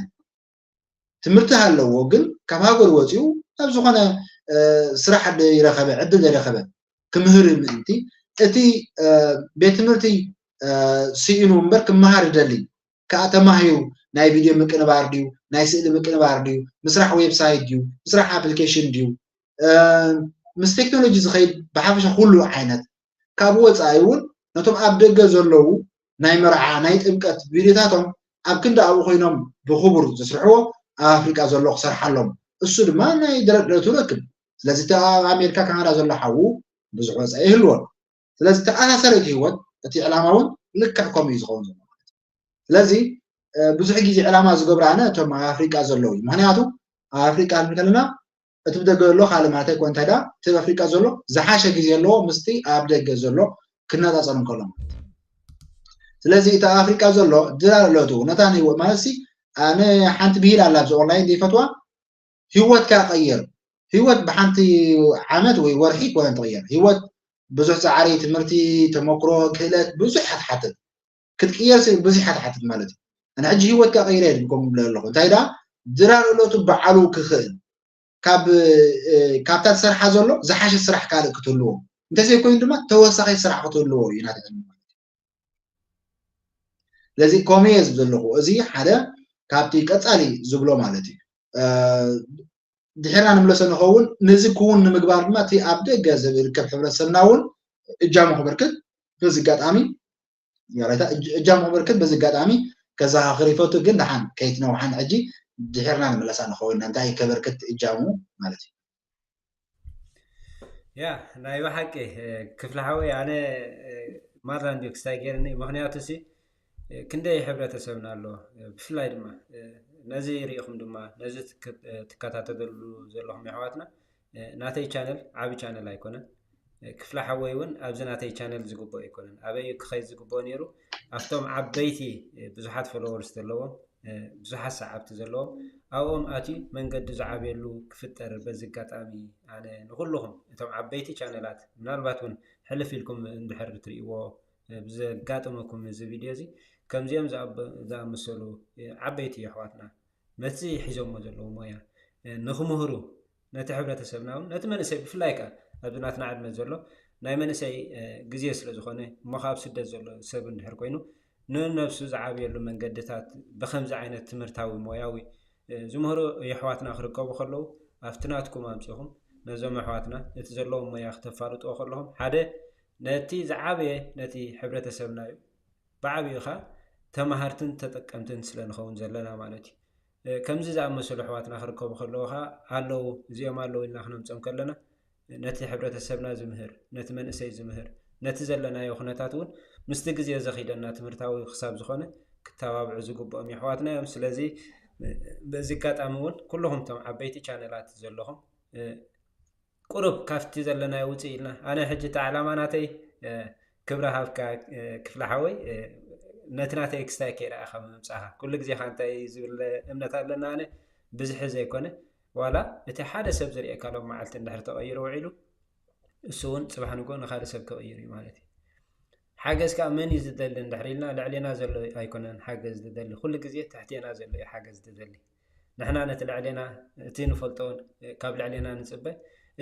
ትምህርቲ ኣለዎ ግን ካብ ሃገር ወፂኡ ናብ ዝኾነ ስራሕ ይረኸበ ዕድል ዘይረኸበ ክምህር ምእንቲ እቲ ቤት ትምህርቲ ስኢኑ እምበር ክመሃር ይደሊ ከዓ ተማሂሩ ናይ ቪድዮ ምቅንባር ድዩ ናይ ስእሊ ምቅንባር ድዩ ምስራሕ ዌብሳይት ድዩ ምስራሕ ኣፕሊኬሽን ድዩ ምስ ቴክኖሎጂ ዝኸይድ ብሓፈሻ ኩሉ ዓይነት ካብ ወፃኢ እውን ነቶም ኣብ ደገ ዘለዉ ናይ መርዓ ናይ ጥምቀት ቪድዮታቶም ኣብ ክንዲ ኣብኡ ኮይኖም ብክቡር ዝስርሕዎ ኣብ ኣፍሪቃ ዘሎ ክሰርሓሎም እሱ ድማ ናይ ደረድረቱ ረክብ ስለዚ እቲ ኣብ ኣሜሪካ ካናዳ ዘሎ ሓዉ ብዙሕ ወፃኢ ይህልዎን ስለዚ ተኣሳሰረ እቲ ህይወት እቲ ዕላማ እውን ልክዕ ከምኡ እዩ ዝኸውን ዘሎ ማለት እዩ ስለዚ ብዙሕ ግዜ ዕላማ ዝገብሩ ኣነ እቶም ኣብ ኣፍሪቃ ዘለዉ እዩ ምክንያቱ ኣብ ኣፍሪቃ ንከለና እቲ ብደገ ዘሎ ካልእ ማለት ኣይኮነ እንታይ ደኣ እቲ ኣብ ኣፍሪቃ ዘሎ ዝሓሸ ግዜ ኣለዎ ምስቲ ኣብ ደገ ዘሎ ክነፃፀር እንከሎ ማለት እዩ ስለዚ እቲ ኣብ ኣፍሪቃ ዘሎ ድራር ኣለቱ ነታ ንህይወት ማለት ሲ ኣነ ሓንቲ ብሂል ኣላ ኣብዚ ኦንላይን ዘይፈትዋ ህይወትካ ቀይር ህይወት ብሓንቲ ዓመት ወይ ወርሒ ኮነ ትቕየር ህይወት ብዙሕ ፃዕሪ ትምህርቲ ተመክሮ ክእለት ብዙሕ ትሓትት ክትቅየር ብዙሕ ትሓትት ማለት እዩ ኣነ ሕጂ ህይወትካ ቀይረ ድብኮም ብለ ኣለኹ እንታይ ዳ ድራር እለቱ በዓሉ ክኽእል ካብ ካብታ ትሰርሓ ዘሎ ዝሓሸ ስራሕ ካልእ ክትህልዎ እንተዘይኮይኑ ድማ ተወሳኺ ስራሕ ክትህልዎ እዩ ናትዕልሚ ማለት እዩ ስለዚ ከምኡ እየ ዝብል ዘለኹ እዚ ሓደ ካብቲ ቀፃሊ ዝብሎ ማለት እዩ ድሕርና ንምለሶ ንኸውን ነዚ ክውን ንምግባር ድማ እቲ ኣብ ደገ ዝርከብ ሕብረተሰብና እውን እጃሙ ክበርክት በዚ ኣጋጣሚ እጃሙ ክበርክት በዚ ኣጋጣሚ ከዘኻኽር ይፈቱ ግን ደሓን ከይትነውሓን ሕጂ ድሕርና ንምለሳ ንኸውን እንታይ ከበርክት እጃሙ ማለት እዩ ያ ናይ ብሓቂ ክፍሊ ሓወይ ኣነ ማራ እንዲዩ ክስታይ ገይርኒ ምክንያቱ ሲ ክንደይ ሕብረተሰብና ኣሎ ብፍላይ ድማ ነዚ ርኢኹም ድማ ነዚ ትከታተሉ ዘለኹም ኣሕዋትና ናተይ ቻነል ዓቢ ቻነል ኣይኮነን ክፍሊ ሓወይ እውን ኣብዚ ናተይ ቻነል ዝግብኦ ኣይኮነን ኣበይ ክኸይድ ዝግብኦ ነይሩ ኣብቶም ዓበይቲ ብዙሓት ፎሎወርስ ዘለዎም ብዙሓት ሰዓብቲ ዘለዎም ኣብኦም ኣትዩ መንገዱ ዝዓብየሉ ክፍጠር በዚ ኣጋጣሚ ኣነ ንኩልኹም እቶም ዓበይቲ ቻነላት ምናልባት እውን ሕልፍ ኢልኩም እንድሕር ትርእይዎ ብዘጋጥመኩም እዚ ቪድዮ እዚ ከምዚኦም ዝኣመሰሉ ዓበይቲ ኣሕዋትና ነቲ ሒዞሞ ዘለዉ ሞያ ንክምህሩ ነቲ ሕብረተሰብና እውን ነቲ መንእሰይ ብፍላይ ከዓ ኣብዚ ናትና ዕድመ ዘሎ ናይ መንእሰይ ግዜ ስለ ዝኾነ እሞ ካብ ስደት ዘሎ ሰብ እንድሕር ኮይኑ ንነብሱ ዝዓብየሉ መንገድታት ብከምዚ ዓይነት ትምህርታዊ ሞያዊ ዝምህሩ የሕዋትና ክርከቡ ከለዉ ኣብቲ ናትኩም ኣምፅኹም ነዞም ኣሕዋትና እቲ ዘለዎም ሞያ ክተፋልጥዎ ከለኹም ሓደ ነቲ ዝዓበየ ነቲ ሕብረተሰብና እዩ ብዓብዩ ኸዓ ተማሃርትን ተጠቀምትን ስለ ንኸውን ዘለና ማለት እዩ። ከምዚ ዝኣመሰሉ ኣሕዋትና ክርከቡ ከለዉ ከዓ ኣለዉ፣ እዚኦም ኣለዉ ኢልና ክነምጾም ከለና ነቲ ሕብረተሰብና ዝምህር፣ ነቲ መንእሰይ ዝምህር፣ ነቲ ዘለናዮ ኩነታት እውን ምስቲ ግዜ ዘኺደና ትምህርታዊ ክሳብ ዝኾነ ክተባብዑ ዝግብኦም የሕዋትና እዮም። ስለዚ በዚ ኣጋጣሚ እውን ኩልኹም እቶም ዓበይቲ ቻነላት ዘለኹም ቁሩብ ካብቲ ዘለናዮ ውፅእ ኢልና፣ ኣነ ሕጂ እቲ ዓላማ ናተይ ክብረ ሃብካ ክፍለ ሓወይ ነቲ ናተይ ክስታይ ከይረኣኻ ምምፃኻ ኩሉ ግዜ ካ እንታይ ዝብል እምነት ኣለና ኣነ ብዝሒ ዘይኮነ ዋላ እቲ ሓደ ሰብ ዝርእየካ ሎም መዓልቲ እንድሕር ተቐይሩ ውዒሉ እሱ እውን ፅባሕ ንጎ ንካልእ ሰብ ክቕይር እዩ ማለት እዩ። ሓገዝ ከዓ መን እዩ ዝደሊ እንድሕር ኢልና ልዕሌና ዘሎ ኣይኮነን ሓገዝ ዝደሊ፣ ኩሉ ግዜ ትሕቴና ዘሎ እዩ ሓገዝ ዝደሊ። ንሕና ነቲ ልዕሌና እቲ ንፈልጦን ካብ ልዕሌና ንፅበ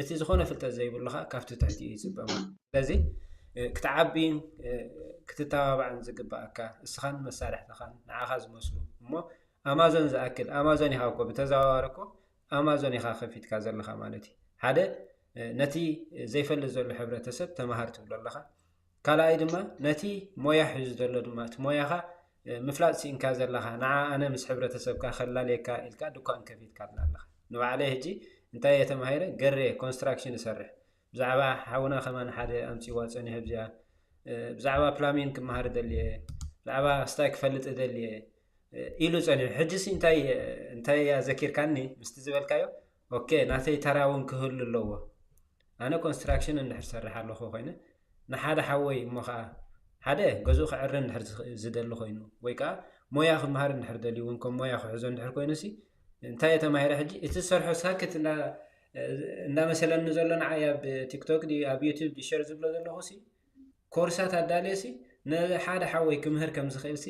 እቲ ዝኾነ ፍልጠት ዘይብሉ ከዓ ካብቲ ትሕቲ እዩ ይፅበ ማለት። ስለዚ ክትዓብይን ክትተባባዕን ዝግባኣካ እስኻን መሳርሕትኻን ንዓኻ ዝመስሉ እሞ ኣማዞን ዝኣክል ኣማዞን ኢኻ እኮ ብተዘዋዋሪ እኮ ኣማዞን ኢኻ ከፊትካ ዘለኻ ማለት እዩ። ሓደ ነቲ ዘይፈልጥ ዘሎ ሕብረተሰብ ተማሃር ትብሎ ኣለኻ። ካልኣይ ድማ ነቲ ሞያ ሒዙ ዘሎ ድማ እቲ ሞያኻ ምፍላጥ ስኢንካ ዘለኻ ንዓ ኣነ ምስ ሕብረተሰብካ ከላልየካ ኢልካ ድኳን ከፊትካልና ኣለኻ። ንባዕለይ ሕጂ እንታይ እየ ተማሂረ? ገሬ ኮንስትራክሽን እሰርሕ። ብዛዕባ ሓውና ከማን ሓደ ኣምፂዋ ፀኒሑ ብዚኣ ብዛዕባ ፕላሚን ክመሃር ደልየ ብዛዕባ ስታይ ክፈልጥ ደልየ ኢሉ ፀኒሑ። ሕጂ ሲ እንታይ እንታይ እያ ዘኪርካኒ ምስቲ ዝበልካዮ? ኦኬ ናተይ ተራ እውን ክህሉ ኣለዎ። ኣነ ኮንስትራክሽን እንድሕር ሰርሕ ኣለኹ ኮይነ ንሓደ ሓወይ እሞ ከዓ ሓደ ገዝኡ ክዕሪ እንድሕር ዝደሊ ኮይኑ ወይ ከዓ ሞያ ክመሃር እንድሕር ደልዩ እውን ከም ሞያ ክሕዞ እንድሕር ኮይኑ ሲ እንታይ እየ ተማሂረ ሕጂ እቲ ዝሰርሖ ሳክት እንዳመሰለኒ ዘሎ ንዓይ ኣብ ቲክቶክ ኣብ ዩቱብ ሸር ዝብሎ ዘለኹ ሲ ኮርሳት ኣዳልየ ሲ ንሓደ ሓወይ ክምህር ከም ዝኽእል ሲ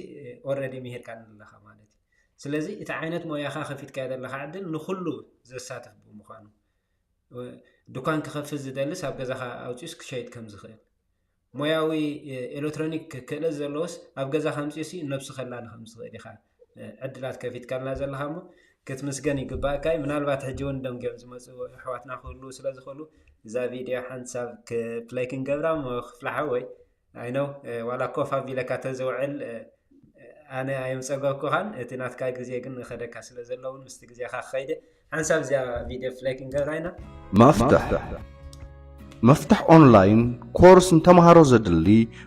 ኦረዲ ምሂርካኒ ኣለኻ ማለት እዩ። ስለዚ እቲ ዓይነት ሞያኻ ከፊትካዮ ዘለኻ ዕድል ንኩሉ ዘሳትፍ ብምዃኑ ድኳን ክኸፍት ዝደልስ ኣብ ገዛኻ ኣውፂኡስ ክሸይጥ ከም ዝኽእል ሞያዊ ኤሌክትሮኒክ ክእለት ዘለዎስ ኣብ ገዛኻ ኣምፂኡሲ ነብሱ ከላሊ ከም ዝኽእል ኢኻ ዕድላት ከፊትካልና ዘለኻ እሞ ክትምስገን ይግባእካ እዩ። ምናልባት ሕጂ እውን ደንጊዮም ዝመፁ ኣሕዋትና ክህልዉ ስለ ዝኽእሉ እዛ ቪድዮ ሓንሳብ ፕለይ ክንገብራ እሞ ክፍሊ ሓወይ ኣይነው ዋላ ኮፍ ኣቢለካ ተዘውዕል ኣነ ኣየምፀገኩኻን እቲ ናትካ ግዜ ግን ንኸደካ ስለ ዘለውን ምስቲ ግዜኻ ክኸይደ ሓንሳብ እዚኣ ቪድዮ ፕለይ ክንገብራ ኢና። መፍትሕ መፍትሕ ኦንላይን ኮርስ ንተምሃሮ ዘድሊ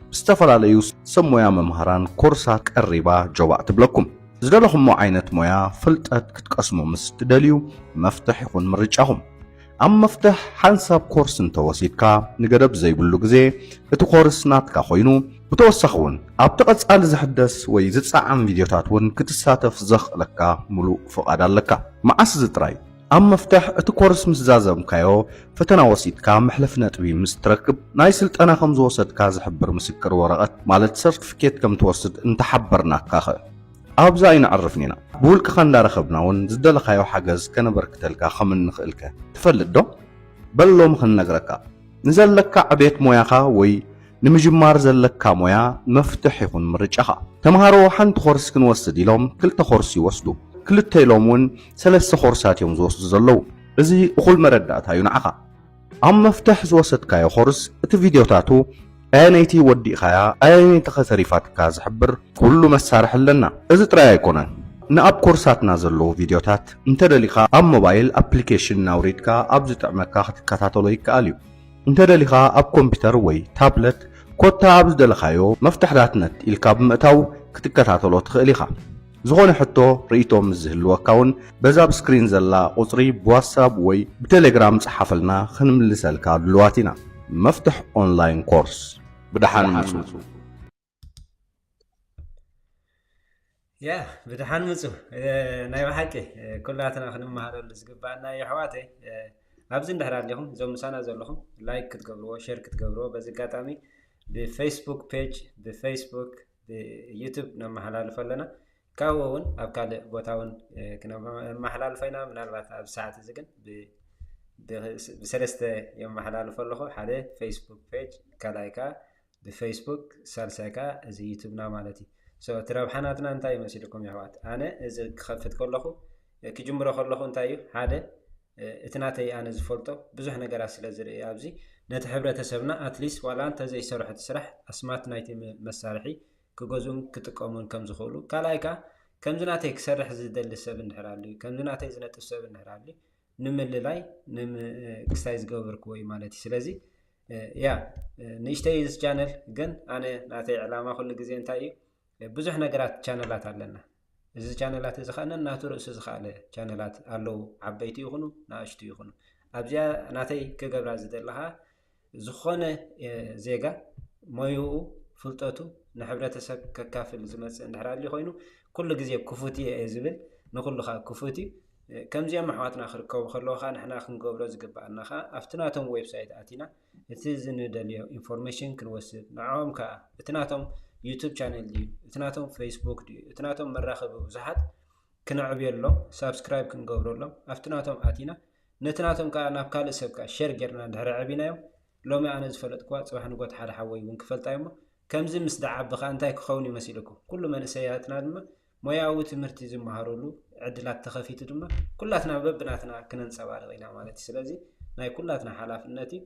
ብዝተፈላለዩ ሰብ ሞያ መምሃራን ኮርሳት ቀሪባ ጆባእ ትብለኩም። ዝደለኹሞ ዓይነት ሞያ ፍልጠት ክትቀስሙ ምስ ትደልዩ መፍትሕ ይኹን ምርጫኹም። ኣብ መፍትሕ ሓንሳብ ኮርስ እንተወሲድካ ንገደብ ዘይብሉ ግዜ እቲ ኮርስ ናትካ ኮይኑ ብተወሳኺ እውን ኣብቲ ቀጻሊ ዝሕደስ ወይ ዝጸዓም ቪድዮታት እውን ክትሳተፍ ዘኽእለካ ሙሉእ ፍቓድ ኣለካ። መዓስ እዚ ጥራይ ኣብ መፍትሕ እቲ ኮርስ ምስ ዛዘምካዮ ፈተና ወሲድካ መሕለፊ ነጥቢ ምስ ትረክብ ናይ ስልጠና ከም ዝወሰድካ ዝሕብር ምስክር ወረቐት ማለት ሰርቲፊኬት ከም ትወስድ እንተሓበርናካኸ? ኣብዚ ኣይነዕርፍን ኢና። ብውልቅኻ እንዳረኸብና እውን ዝደለኻዮ ሓገዝ ከነበርክተልካ ከም እንኽእልከ ትፈልጥ ዶ? በል ሎሚ ክንነግረካ። ንዘለካ ዕቤት ሞያኻ ወይ ንምጅማር ዘለካ ሞያ መፍትሕ ይኹን ምርጫኻ። ተምሃሮ ሓንቲ ኮርስ ክንወስድ ኢሎም ክልተ ኮርስ ይወስዱ። ክልተ ኢሎም እውን ሰለስተ ኮርሳት እዮም ዝወስዱ ዘለዉ። እዚ እኹል መረዳእታ እዩ ንዓኻ። ኣብ መፍትሕ ዝወሰድካዮ ኮርስ እቲ ቪድዮታቱ ኣየነይቲ ወዲእኻያ ኣየነይቲ ኸ ተሪፋትካ ዝሕብር ኩሉ መሳርሒ ኣለና። እዚ ጥራይ ኣይኮነን፣ ንኣብ ኮርሳትና ዘለዉ ቪድዮታት እንተደሊኻ ኣብ ሞባይል ኣፕሊኬሽን ናውሪድካ ኣብ ዝጥዕመካ ክትከታተሎ ይከኣል እዩ። እንተደሊኻ ኣብ ኮምፒተር ወይ ታብለት ኮታ ኣብ ዝደለኻዮ መፍትሕ ዳትነት ኢልካ ብምእታው ክትከታተሎ ትኽእል ኢኻ። ዝኾነ ሕቶ ርእይቶ ምስ ዝህልወካ እውን በዛ ኣብ ስክሪን ዘላ ቁፅሪ ብዋትሳብ ወይ ብቴሌግራም ፀሓፈልና ክንምልሰልካ ድልዋት ኢና። መፍትሕ ኦንላይን ኮርስ ብደሓን ምፁ። ያ ብድሓን ምፁ ናይ ብሓቂ ኩላትና ክንመሃረሉ ዝግባኣና የሕዋተይ ኣብዚ እንድሕር ኣሊኹም እዞም ምሳና ዘለኹም ላይክ ክትገብርዎ ሸር ክትገብርዎ በዚ ኣጋጣሚ ብፌስቡክ ፔጅ ብፌስቡክ ብዩቱብ ነመሓላልፎ ኣለና ካብኡ እውን ኣብ ካልእ ቦታ እውን ክነመሓላልፎ ኢና ምናልባት ኣብ ሰዓት እዚ ግን ብሰለስተ የመሓላልፎ ኣለኹ ሓደ ፌስቡክ ፔጅ ካልኣይ ከዓ ብፌስቡክ ሳልሳይ ከዓ እዚ ዩቱብና ማለት እዩ እቲ ረብሓ ናትና እንታይ ይመስልኩም የሕዋት ኣነ እዚ ክኸፍት ከለኹ ክጅምሮ ከለኹ እንታይ እዩ ሓደ እቲ ናተይ ኣነ ዝፈልጦ ብዙሕ ነገራት ስለ ዝርኢ ኣብዚ ነቲ ሕብረተሰብና ኣትሊስት ዋላ እንተ ዘይሰርሖ እቲ ስራሕ ኣስማት ናይቲ መሳርሒ ክገዝኡን ክጥቀሙን ከም ዝኽእሉ፣ ካልኣይ ከዓ ከምዚ ናተይ ክሰርሕ ዝደሊ ሰብ እንድሕር ኣልዩ፣ ከምዚ ናተይ ዝነጥፍ ሰብ እንድሕር ኣልዩ፣ ንምልላይ ክስታይ ዝገበርክዎ እዩ ማለት እዩ። ስለዚ ያ ንእሽተይ እዚ ቻነል ግን ኣነ ናተይ ዕላማ ኩሉ ግዜ እንታይ እዩ፣ ብዙሕ ነገራት ቻነላት ኣለና። እዚ ቻነላት እዚ ከዓ ነናቱ ርእሱ ዝኸኣለ ቻነላት ኣለዉ፣ ዓበይቲ ይኹኑ ንኣሽቱ ይኹኑ። ኣብዚኣ ናተይ ክገብራ ዝደለኻ ዝኾነ ዜጋ ሞይኡ ፍልጠቱ ንሕብረተሰብ ከካፍል ዝመፅእ እንድሕር ኣልዩ ኮይኑ ኩሉ ግዜ ክፉት እየ እየ ዝብል፣ ንኩሉ ከዓ ክፉት እዩ። ከምዚኦም ኣሕዋትና ክርከቡ ከለዉ ከዓ ንሕና ክንገብሮ ዝግበኣና ከዓ ኣብቲ ናቶም ዌብሳይት ኣቲና እቲ ዝንደልዮ ኢንፎርሜሽን ክንወስድ፣ ንዕኦም ከዓ እቲ ናቶም ዩቱብ ቻነል ድዩ፣ እቲ ናቶም ፌስቡክ ድዩ፣ እቲ ናቶም መራኸቢ ብዙሓት ክነዕብየሎም፣ ሳብስክራይብ ክንገብረሎም ኣብቲ ናቶም ኣቲና ነቲ ናቶም ከዓ ናብ ካልእ ሰብ ከዓ ሸር ጌርና እንድሕር ኣዕቢናዮም፣ ሎሚ ኣነ ዝፈለጥክዋ ፅባሕ ንጎት ሓደ ሓወይ እውን ክፈልጣ እዩሞ ከምዚ ምስ ደዓቢ ከዓ እንታይ ክኸውን እዩ መሲልኩም? ኩሉ መንእሰያትና ድማ ሞያዊ ትምህርቲ ዝመሃሩሉ ዕድላት ተኸፊቱ ድማ ኩላትና በብናትና ክነንፀባርቕ ኢና ማለት እዩ። ስለዚ ናይ ኩላትና ሓላፍነት እዩ።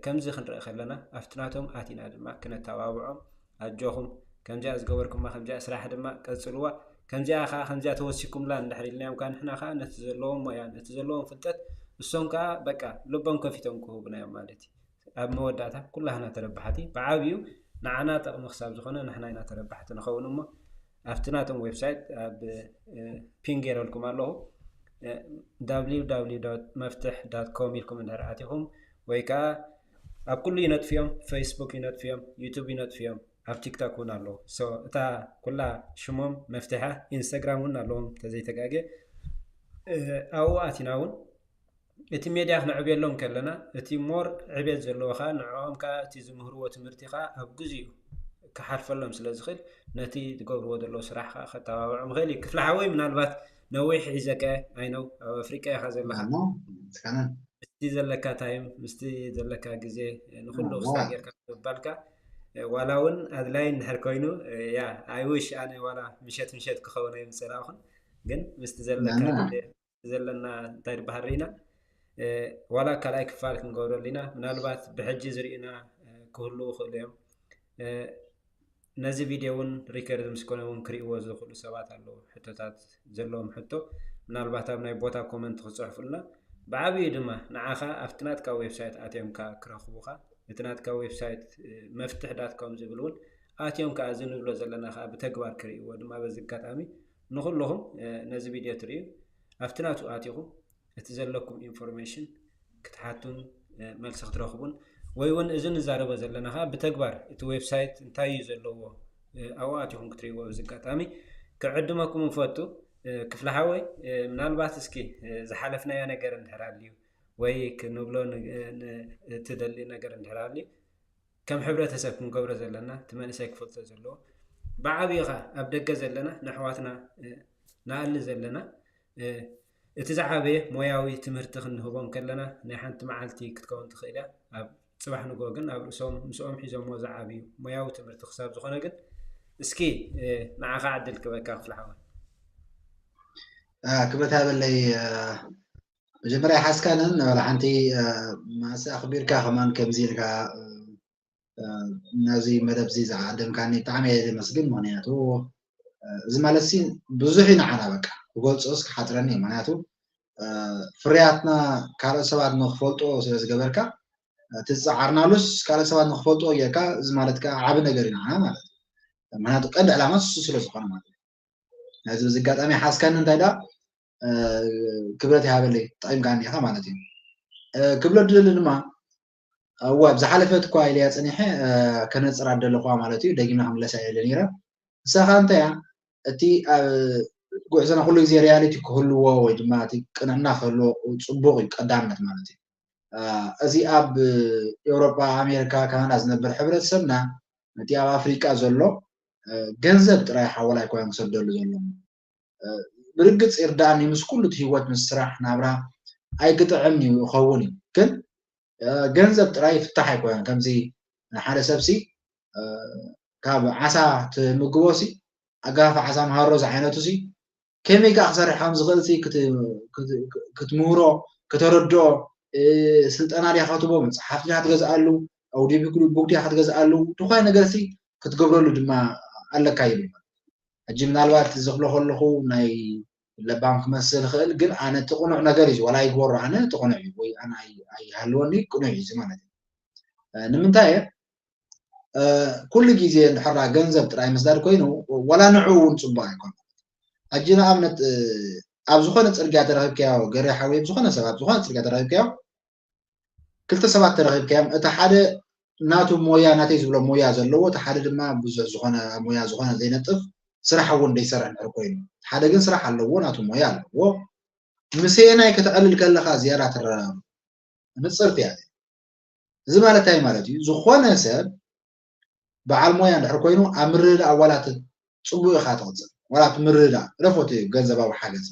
ከምዚ ክንርኢ ከለና ኣብቲ ናቶም ኣቲና ድማ ክነተባብዖም፣ ኣጆኹም ከምዚኣ ዝገበርኩማ ከምዚኣ ስራሕ ድማ ቀፅልዋ፣ ከምዚኣ ከዓ ከምዚኣ ተወሲኩምላ እንድሕር ኢልናዮም ከዓ ንሕና ከዓ ነቲ ዘለዎም ሞያ ነቲ ዘለዎም ፍልጠት እሶም ከዓ በቃ ልቦም ከፊቶም ክህቡና እዮም ማለት እዩ። ኣብ መወዳእታ ኩላህና ተረባሕቲ ብዓብዩ ንዓና ጠቕሚ ክሳብ ዝኾነ ንሕና ኢና ተረባሕቲ ንኸውን እሞ ኣብቲ ናቶም ዌብሳይት ኣብ ፒን ገይረልኩም ኣለኹ www መፍትሕ com ኢልኩም እንድሕር ኣቲኹም ወይ ከዓ ኣብ ኩሉ ይነጥፍዮም፣ ፌስቡክ ይነጥፍዮም፣ ዩቱብ ይነጥፍዮም፣ ኣብ ቲክቶክ እውን ኣለዉ። እታ ኩላ ሽሞም መፍትሐ ኢንስታግራም እውን ኣለዎም ተዘይተጋገ ኣብኡ ኣቲና እውን እቲ ሜድያ ክነዕብየሎም ከለና እቲ ሞር ዕቤት ዘለዎ ከዓ ንዕኦም ከዓ እቲ ዝምህርዎ ትምህርቲ ከዓ ኣብ ግዚኡ ክሓልፈሎም ስለ ዝኽእል ነቲ ዝገብርዎ ዘለዉ ስራሕ ከዓ ከተባብዖም ይኽእል እዩ። ክፍለ ሓወይ ምናልባት ነዊሕ ሒዘካ ኣይነው ኣብ ኣፍሪቃ ኢኻ ዘለካ። ምስቲ ዘለካ ታይም ምስቲ ዘለካ ግዜ ንኩሉ ክስታይ ጌርካ ምባልካ ዋላ እውን ኣድላይ እንድሕር ኮይኑ ያ ኣይውሽ ኣነ ዋላ ምሸት ምሸት ክኸውን ኣይምፀላእኹን ግን ምስቲ ዘለካ ግዜ ዘለና እንታይ ዝበሃል ርኢና ዋላ ካልኣይ ክፋል ክንገብረሉ ኢና። ምናልባት ብሕጂ ዝርእዩና ክህልዉ ይኽእሉ እዮም። ነዚ ቪድዮ እውን ሪከርድ ምስ ኮነ እውን ክርእይዎ ዝኽእሉ ሰባት ኣለዉ። ሕቶታት ዘለዎም ሕቶ ምናልባት ኣብ ናይ ቦታ ኮመንት ክፅሕፉልና ብዓብዩ ድማ ንዓኻ ኣብቲ ናትካ ዌብሳይት ኣትዮም ከዓ ክረኽቡኻ እቲ ናትካ ዌብሳይት መፍትሕ ዳት ኮም ዝብል እውን ኣትዮም ከዓ እዚ ንብሎ ዘለና ከዓ ብተግባር ክርእይዎ ድማ በዚ ኣጋጣሚ ንኩልኹም ነዚ ቪድዮ ትርእዩ ኣብቲ ናቱ ኣቲኹም እቲ ዘለኩም ኢንፎርሜሽን ክትሓቱን መልሲ ክትረኽቡን ወይ እውን እዚ ንዛረቦ ዘለና ከዓ ብተግባር እቲ ዌብሳይት እንታይ እዩ ዘለዎ ኣብኡ ኣቲኹም ክትርእይዎ በዚ ኣጋጣሚ ክዕድመኩም ንፈቱ። ክፍለ ሓወይ ምናልባት እስኪ ዝሓለፍናዮ ነገር እንድሕር ኣልዩ ወይ ክንብሎ ትደሊ ነገር እንድሕር ኣልዩ ከም ሕብረተሰብ ክንገብሮ ዘለና እቲ መንእሰይ ክፈልጦ ዘለዎ ብዓብዩ ከዓ ኣብ ደገ ዘለና ንኣሕዋትና ንኣሊ ዘለና እቲ ዝዓበየ ሞያዊ ትምህርቲ ክንህቦም ከለና ናይ ሓንቲ መዓልቲ ክትከውን ትኽእል እያ ኣብ ፅባሕ ንግሆ ግን ኣብ ርእሶም ምስኦም ሒዞሞ ዝዓብዩ ሞያዊ ትምህርቲ ክሳብ ዝኾነ ግን እስኪ ንዓኻ ዕድል ክበካ ክፍለ ሓወይ ክብረት ሃበለይ መጀመርያ ሓስካንን ነበላ ሓንቲ ማእሰ ኣኽቢርካ ከማን ከምዚ ኢልካ ነዚ መደብ እዚ ዝዓደምካኒ ብጣዕሚ እየ ዘመስግን። ምክንያቱ እዚ ማለት ሲ ብዙሕ እዩ ንዓና በቃ ክገልፆስ ክሓፅረኒ እዩ። ምክንያቱ ፍርያትና ካልኦት ሰባት ንክፈልጦ ስለ ዝገበርካ እቲ ዝፀዓርናሉስ ካልኦት ሰባት ንክፈልጦ ጌርካ እዚ ማለት ከዓ ዓብ ነገር እዩ ንዓና ማለት እዩ። ምክንያቱ ቀንዲ ዕላማ ንሱ ስለ ዝኾነ ማለት እዩ። ናይዚ በዚ ኣጋጣሚ ሓዝካኒ እንታይ ደኣ ክብረት ይሃበለይ ጠቒምካኒ ኢኻ ማለት እዩ። ክብሎ ድደሊ ድማ እወ ኣብ ዝሓለፈት እኳ ኢለያ ፀኒሐ ከነፅራ ደለኹዋ ማለት እዩ። ደጊምና ክምለሳ ኢለ ነይረ። ንሳ ከዓ እንታይ እያ እቲ ኣብ ጉዕዞና ኩሉ ግዜ ሪያሊቲ ክህልዎ ወይ ድማ እቲ ቅንዕና ክህልዎ ፅቡቕ እዩ ቀዳምነት ማለት እዩ። እዚ ኣብ ኤውሮጳ ኣሜሪካ ካናዳ ዝነብር ሕብረተሰብና ነቲ ኣብ ኣፍሪቃ ዘሎ ገንዘብ ጥራይ ሓወላ ኣይኮነን ክሰደሉ ዘሎ ብርግፅ ይርዳእኒ ምስ ኩሉ እቲ ህይወት ምስ ስራሕ ናብራ ኣይግጥዕም እዩ ይኸውን እዩ ግን ገንዘብ ጥራይ ፍታሕ ኣይኮነን ከምዚ ሓደ ሰብ ሲ ካብ ዓሳ ትምግቦ ሲ ኣጋፋ ዓሳ መሃሮ ዝዓይነቱ ሲ ከመይ ከዓ ክሰርሕ ከም ዝኽእል ሲ ክትምህሮ ከተረድኦ ስልጠና ዲያ ክትቦ መፅሓፍ ዲያ ክትገዝኣሉ ኣውዲ ቡክ ዲያ ክትገዝኣሉ ዝኾነ ነገር ሲ ክትገብረሉ ድማ ኣለካ ይብል። ሕጂ ምናልባት ዝኽሎ ከለኹ ናይ ለባም ክመስል ይኽእል፣ ግን ኣነ እቲ ቅኑዕ ነገር እዩ፣ ዋላ ይግበሮ ኣነ እቲ ቅኑዕ እዩ፣ ወይ ኣነ ኣይ- ኣይሃልወኒ ቅኑዕ እዩ እዚ ማለት እዩ። እ፣ ንምንታይ እየ? እ፣ ኩሉ ግዜ እንድሕራ ገንዘብ ጥራይ ምስዳድ ኮይኑ፣ ዋላ ንዕኡ እውን ጽቡቕ ኣይኮነን። ሕጂ ንኣብነት፣ እ፣ ኣብ ዝኾነ ጽርግያ ተረኺብካዮ፣ ገሬ ሓወይ፣ ኣብ ዝኾነ ሰብ ኣብ ዝኾነ ጽርግያ ተረኺብካዮ፣ ክልተ ሰባት ተረኺብካዮም፣ እቲ ሓደ ናቱ ሞያ፣ ናተይ ዝብሎ ሞያ ዘለዎ፣ እቲ ሓደ ድማ ብዙሕ ዝኾነ ሞያ ዝኾነ ዘይነጥፍ፣ ስራሕ እውን ዘይሰርሕ እንድሕር ኮይኑ፣ እቲ ሓደ ግን ስራሕ ኣለዎ፣ ናቱ ሞያ ኣለዎ። ምስየናይ ከተዕልል ከለኻ ዝያዳ ትረዳዳእ? ንጽርቲ እያ። እዚ ማለት እንታይ ማለት እዩ? ዝኾነ ሰብ በዓል ሞያ እንድሕር ኮይኑ ኣብ ምርድዳእ ዋላ እቲ ጽቡቕ ኢኻ ትቕጽል፣ ዋላ እቲ ምርድዳእ ረፎት ገንዘባዊ ሓገዝ።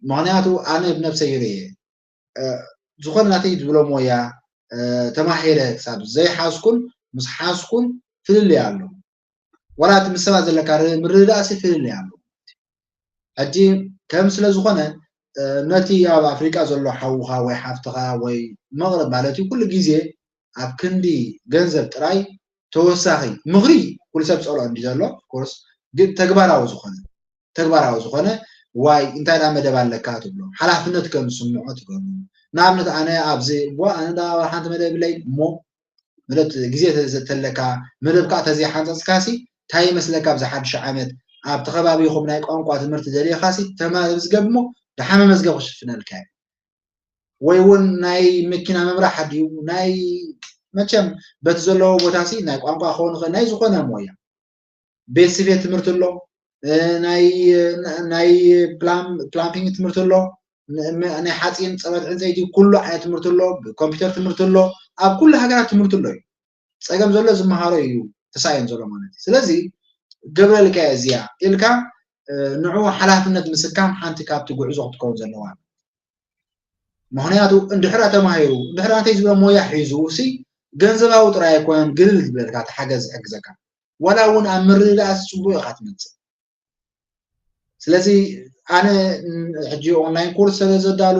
ምኽንያቱ ኣነ ብነብሰይ ይርእየ፣ እ፣ ዝኾነ ናተይ ዝብሎ ሞያ፣ እ፣ ተማሂረ ክሳብ ዘይሓዝኩን ምስ ሓዝኩን ፍልልይ ኣሎ። ዋላ እቲ ምስ ሰባት ዘለካ ር- ምርድዳእሲ ፍልልይ ኣሎ። ሕጂ ከም ስለ ዝኾነ፣ እ፣ ነቲ ኣብ ኣፍሪቃ ዘሎ ሓውኻ ወይ ሓፍትኻ ወይ መቕረብ ማለት እዩ፣ ኩሉ ግዜ ኣብ ክንዲ ገንዘብ ጥራይ ተወሳኺ ምኽሪ ኩሉ ሰብ ጸልኦ እንዲ ዘሎ፣ of course፣ ግን ተግባራዊ ዝኾነ፣ ተግባራዊ ዝኾነ፣ ዋይ እንታይ ደኣ መደብ ኣለካ ትብሎ፣ ሓላፍነት ከም ዝስምዖ ትገብሮ። ንኣብነት ኣነ ኣብዚ፣ ዋ፣ ኣነ ደኣ ሓንቲ መደብ የብለይ እሞ፣ መደብ ግዜ ተዘ- ተለካ፣ መደብ ከዓ ተዘይሓንጸጽካሲ፣ እንታይ ይመስለካ ኣብዚ ሓድሽ ዓመት ኣብቲ ከባቢኹም ናይ ቋንቋ ትምህርቲ ደሊኻሲ ተመዝገብ እሞ፣ ደሓ መመዝገብ ክሽፍነልካ እዩ። ወይ እውን ናይ መኪና ምምራሕ ድዩ፣ ናይ መቸም በቲ ዘለዎ ቦታሲ ናይ ቋንቋ ክኸውን ይኽእል፣ ናይ ዝኾነ ሞያ። ቤት ስፌት ትምህርቲ ኣሎ፣ እ፣ ናይ፣ ናይ ፕላም- ፕላምፒንግ ትምህርቲ ኣሎ፣ ን- ም- ናይ ሓፂን ፀበት ዕንፀይቲ ኩሉ ዓይነት ትምህርቲ ኣሎ፣ ኮምፒውተር ትምህርቲ ኣሎ፣ ኣብ ኩሉ ሃገራት ትምህርቲ ኣሎ እዩ። ፀገም ዘሎ ዝመሃሮ እዩ ተሳእዮን ዘሎ ማለት እዩ። ስለዚ ገብረልካ እዚኣ ኢልካ፣ እ፣ ንዕኡ ሓላፍነት ምስካም ሓንቲ ካብቲ ጉዕዞ ክትከውን ዘለዋ። ምኽንያቱ እንድሕራ ተማሂሩ፣ እንድሕራ እንታይ ዝበለ ሞያ ሒዙ ሲ ገንዘባዊ ጥራይ ኣይኮነን ግልል ዝብለልካ እቲ ሓገዝ ዝሕግዘካ። ዋላ እውን ኣብ ምርድዳእ ጽቡቕ ኢኻ ትመጽእ። ስለዚ ኣነ ሕጂ ኦንላይን ኮርስ ስለ ዘዳሉ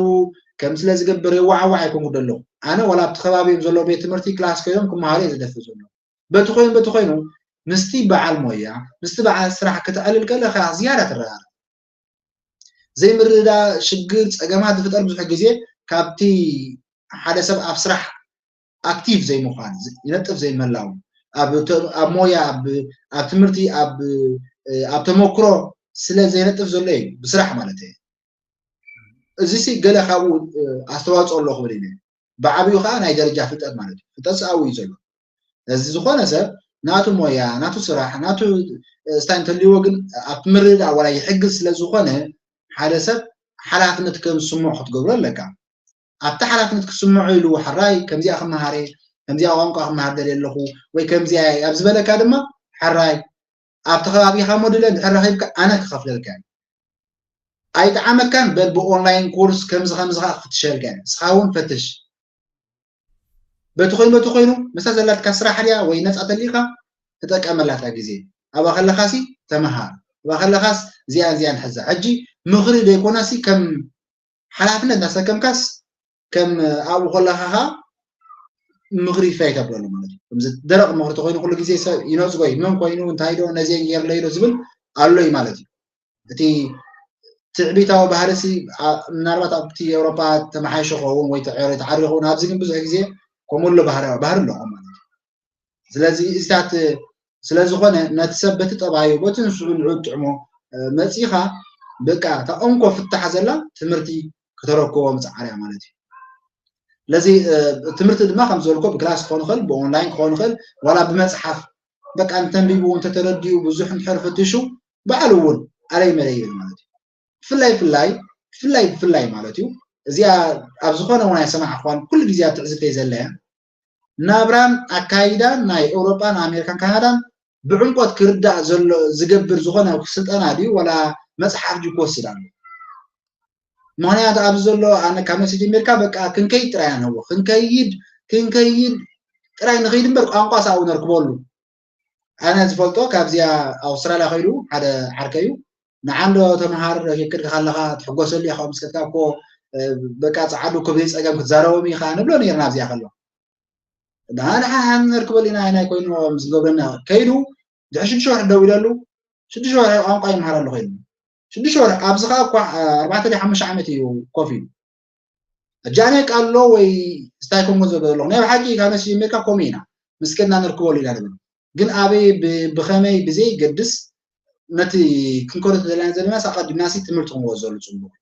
ከም ስለ ዝገብር የዋዓዋዕ ኣይኮንኩ ዘለኹ። ኣነ ዋላ ኣብቲ ከባቢኦም ዘሎ ቤት ትምህርቲ ክላስ ኮይኖም ክመሃሩ እየ ዝደፍእ ዘሎ። በቲ ኮይኑ በቲ ኮይኑ ምስቲ በዓል ሞያ ምስቲ በዓል ስራሕ ክትዕልል ከለኻ ዝያዳ ትረዳዳእ። ዘይምርድዳእ ሽግር ጸገማት ዝፍጠር ብዙሕ ግዜ ካብቲ ሓደ ሰብ ኣብ ስራሕ ኣክቲቭ ዘይምዃን፣ ይነጥፍ ዘይምህላው፣ ኣብ ተ- ኣብ ሞያ፣ ኣብ ኣብ ትምህርቲ፣ ኣብ ኣብ ተመክሮ ስለ ዘይነጥፍ ዘሎ እዩ፣ ብስራሕ ማለት እዩ። እዚሲ ገለ ካብኡ ኣስተዋፅኦ ኣሎ ክብል ኢለ። ብዓብዩ ከዓ ናይ ደረጃ ፍልጠት ማለት እዩ። ፍልጠት ሰብኣዊ እዩ ዘሎ። እዚ ዝኾነ ሰብ ናቱ ሞያ፣ ናቱ ስራሕ፣ ናቱ ስታይ እንተልይዎ ግን ኣብቲ ምርድዳእ ዋላ ይሕግዝ ስለ ዝኾነ ሓደ ሰብ ሓላፍነት ከም ዝስምዖ ክትገብሮ ኣለካ። ኣብቲ ሓላፍነት ክስምዖ ኢሉ ሕራይ ከምዚኣ ክመሃር እየ፣ ከምዚኣ ቋንቋ ክመሃር ደልየ ኣለኹ ወይ ከምዚኣ እየ ኣብ ዝበለካ ድማ ሕራይ ኣብቲ ከባቢኻ ሞድለ እንድሕር ረኺብካ ኣነ ክኸፍለልካ እየ። ኣይጠዓመካን በል ብኦንላይን ኮርስ ከምዚ ከምዚ ከዓ ክፍትሸልካ እየ። ንስኻ እውን ፈትሽ። በቲ ኮይኑ በቲ ኮይኑ ምስታ ዘላትካ ስራሕ ድያ ወይ ነፃ ተሊካ ተጠቀመላታ ግዜ። ኣብኣ ከለኻሲ ተመሃር። ኣብኣ ከለኻስ እዚኣን እዚኣን ሕዛ። ሕጂ ምኽሪ ዘይኮነሲ ከም ሓላፍነት እናሰከምካስ ከም ኣብኡ ከለኻ ኸዓ ምኽሪ ፋይዳ ኣለሉ ማለት እዩ። ከምዚ ደረቕ ምኽሪ ተኮይኑ ኩሉ ግዜ ሰብ ይነፅጎ እዩ። መን ኮይኑ እንታይ ዶ ነዚአን ገይርለይ ዶ ዝብል ኣሎ እዩ ማለት እዩ። እቲ ትዕቢታዊ ባህሪ ሲ ኣ- ምናልባት ኣብቲ ኤውሮጳ ተመሓይሾ ኸውን ወይ ተዕሪ ተዓሪ ኸውን ኣብዚ ግን ብዙሕ ግዜ ከምኡ ኣሎ ባህሪ ባህሪ ኣለኹም ማለት እዩ። ስለዚ እዚታት ስለ ዝኾነ ነቲ ሰብ በቲ ጠባዩ በቲ ንስኡ ንዑ ጥዕሞ መፂኻ በቃ እታ እንኮ ፍታሕ ዘላ ትምህርቲ ከተረክቦ ምፅዓር እያ ማለት እዩ። ስለዚ ትምህርቲ ድማ ከም ዝበልኮ ብክላስ ክኾን ይኽእል ብኦንላይን ክኾን ይኽእል ዋላ ብመፅሓፍ በቃ እንተንቢቡ እንተተረዲኡ ብዙሕ እንድሕር ፈቲሹ ባዕሉ እውን ኣለይ መለይ ይብል ማለት እዩ። ብፍላይ ብፍላይ ብፍላይ ብፍላይ ማለት እዩ እዚኣ ኣብ ዝኾነ እውን ኣይሰማዕኳን ኩሉ ግዜ ኣብ ትዕዝብተይ ዘለያ ናብራን ኣካይዳን ናይ ኤውሮጳን ኣሜሪካን ካናዳን ብዕምቆት ክርዳእ ዘሎ ዝገብር ዝኾነ ስልጠና ድዩ ዋላ መፅሓፍ ድዩ ክወስድ ኣሎ? ምኽንያቱ ኣብዚ ዘሎ ኣነ ካብ መሲ ጀሚርካ በቃ ክንከይድ ጥራይ ኣነዎ ክንከይድ ክንከይድ ጥራይ ንኸይድ እምበር ቋንቋ ሰብኣዊ ነርክበሉ ኣነ ዝፈልጦ ካብዚኣ ኣውስትራልያ ከይዱ ሓደ ዓርከ እዩ ንዓንዶ ተምሃር የክድካ ከለካ ትሕጎሰሉ ኢኻ ምስ ከድካ እኮ በቃ ጸዓዱ ክብሪ ጸገም ክትዛረቦም ኢኻ ንብሎ ነርና ኣብዚኣ ከሎ ንሓሓን ነርክበሉ ኢና ናይ ኮይኑ ዝገብረና ከይዱ ድሕሪ ሽዱሽተ ወርሒ ደው ኢለሉ ሽዱሽተ ወርሒ ቋንቋ ይምሃር ኣለኹ ኢሉ ሽዱሽተ ወርሒ ኣብዚ ከዓ እኳ ኣርባዕተ ድዩ ሓሙሽተ ዓመት እዩ ኮፍ ኢሉ ኣጃኔ ኣሎ ወይ ስታይ ኮንጎ ዘሎ ናይ ብሓቂ ካብ ነሲ ጀሚርካ ከምኡ ኢና ምስ ከድና ንርክበሉ ኢና ንብል ግን ኣበይ ብኸመይ ብዘይገድስ ነቲ ክንከዶ ተደለና ዘለና ኣቀዲምና ሲ ትምህርቲ ክንወዘሉ ፅቡቅ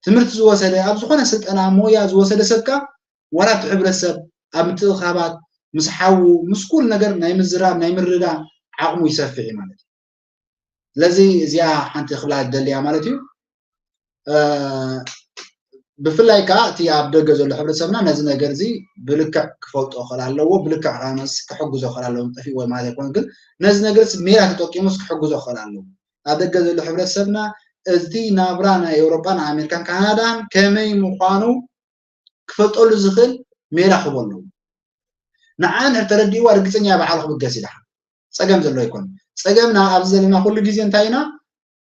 ትምህርቲ ዝወሰደ ኣብ ዝኾነ ስልጠና ሞያ ዝወሰደ ሰብካ ዋላ ኣብቲ ሕብረተሰብ ኣብ ምትእኻባት ምስ ሓዉ ምስ ኩሉ ነገር ናይ ምዝራብ ናይ ምርዳ ዓቕሙ ይሰፍሕ እዩ ማለት እዩ ስለዚ እዚኣ ሓንቲ ክብላ ደልያ ማለት እዩ ብፍላይ ከዓ እቲ ኣብ ደገ ዘሎ ሕብረተሰብና ነዚ ነገር እዚ ብልክዕ ክፈልጦ ክእል ኣለዎ ብልክዕ ከመስ ክሕግዞ ክእል ኣለዎ ጠፊእዎ ማለት ኣይኮነ ግን ነዚ ነገር ሜላ ተጠቂሙስ ክሕግዞ ክእል ኣለዎ ኣብ ደገ ዘሎ ሕብረተሰብና እቲ ናብራ ናይ ኤውሮጳን ኣሜሪካን ካናዳን ከመይ ምዃኑ ክፈልጠሉ ዝኽእል ሜላ ክህቦ ኣለዎ ንዓ እንድሕር ተረዲእዋ ርግፀኛ በዓል ክብገስ ኢልካ ፀገም ዘሎ ኣይኮነ ፀገምና ኣብዚ ዘለና ኩሉ ግዜ እንታይ ኢና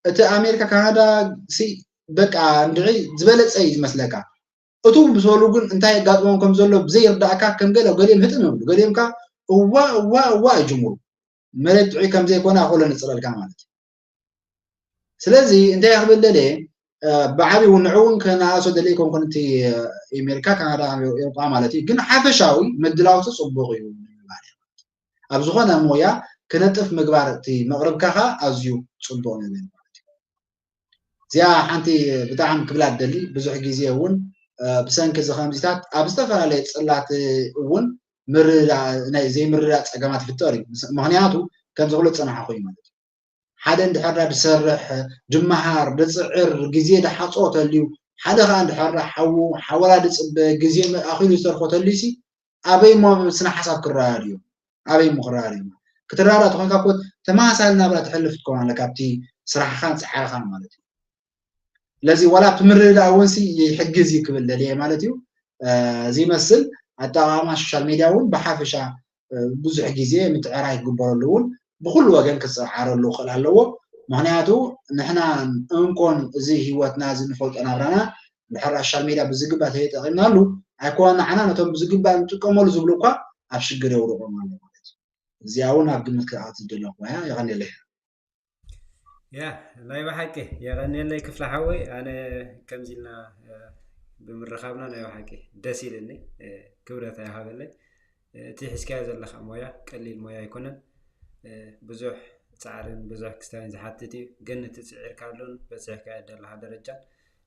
እቲ ኣሜሪካ ካናዳ ሲ በቃ እንድዒ ዝበለፀ እዩ ዝመስለካ እቱ ብሰሉ ግን እንታይ የጋጥሞም ከም ዘሎ ብዘይርዳእካ ከም ገለ ገሊኦም ህጥም ይብሉ ገሊኦም ካ እዋ እዋ እዋ ይጅምሩ መሬት ጥዑይ ከም ዘይኮነ ኣኮሎ ንፅለልካ ማለት እዩ ስለዚ እንታይ ክብል ደልየ ብዓብዩ ንዕውን ከነኣሶ ደልየ ኮንኩን እቲ ኣሜሪካ ካናዳ ኤውሮጳ ማለት እዩ ግን ሓፈሻዊ ምድላውቲ ፅቡቅ እዩ ኣብ ዝኾነ ሞያ ክነጥፍ ምግባር እቲ መቕርብካ ከዓ ኣዝዩ ፅቡቅ ነገር ማለት እዩ እዚኣ ሓንቲ ብጣዕሚ ክብላ ደሊ ብዙሕ ግዜ እውን ብሰንኪ እዚ ከምዚታት ኣብ ዝተፈላለየ ፅላት እውን ዘይምርዳእ ፀገማት ይፍጠር እዩ ምክንያቱ ከም ዝብሎ ዝፀናሓኹ እዩ ማለት እዩ ሓደ እንድሕር ድሰርሕ ድመሃር ድፅዕር ግዜ ድሓፅኦ ተልዩ ሓደ ከዓ እንድሕር ሓዉ ሓወላ ድፅበ ግዜ ኣኪሉ ዝተርፎ ተልዩ ሲ ኣበይ እሞ ስነ ሓሳብ ክረዳድኡ ኣበይ እሞ ክረዳድኡ ክትረዳዳ ተኮንካ ኮ ተመሳሳሊ ናብራ ትሕልፍ ትኮን ኣለካ ኣብቲ ስራሕኻን ፃዕርኻን ማለት እዩ ስለዚ ዋላ ኣብቲ ምርድዳእ እውን ሲ ይሕግዝ እዩ ክብል ደልየ ማለት እዩ እዚ ይመስል ኣጠቃቅማ ሶሻል ሚድያ እውን ብሓፈሻ ብዙሕ ግዜ ምትዕራይ ክግበረሉ እውን ብኩሉ ወገን ክፀዓረሉ ክእል ኣለዎ ምክንያቱ ንሕና እንኮን እዚ ህይወትና እዚ ንፈልጦ ናብራና ድሕር ኣሻል ሜድያ ብዝግባእ ተጠቂምናሉ ኣይኮነ ንዓና ነቶም ብዝግባእ ንጥቀመሉ ዝብሉ እኳ ኣብ ሽግር የውድቆም ኣሎ ማለት እዩ እዚኣ እውን ኣብ ግምት ክኣት ዝደለኩ እያ የቀኒለይ ያ ናይ ብሓቂ የቀኒለይ ክፍለ ሓወይ ኣነ ከምዚ ኢልና ብምርኻብና ናይ ብሓቂ ደስ ኢልኒ ክብረት ኣይሃበለይ እቲ ሒዝካዮ ዘለኻ ሞያ ቀሊል ሞያ ኣይኮነን ብዙሕ ፃዕርን ብዙሕ ክስታይን ዝሓትት እዩ ግን እቲ ፅዒርካሉን በፂሕካዮ ዘለካ ደረጃን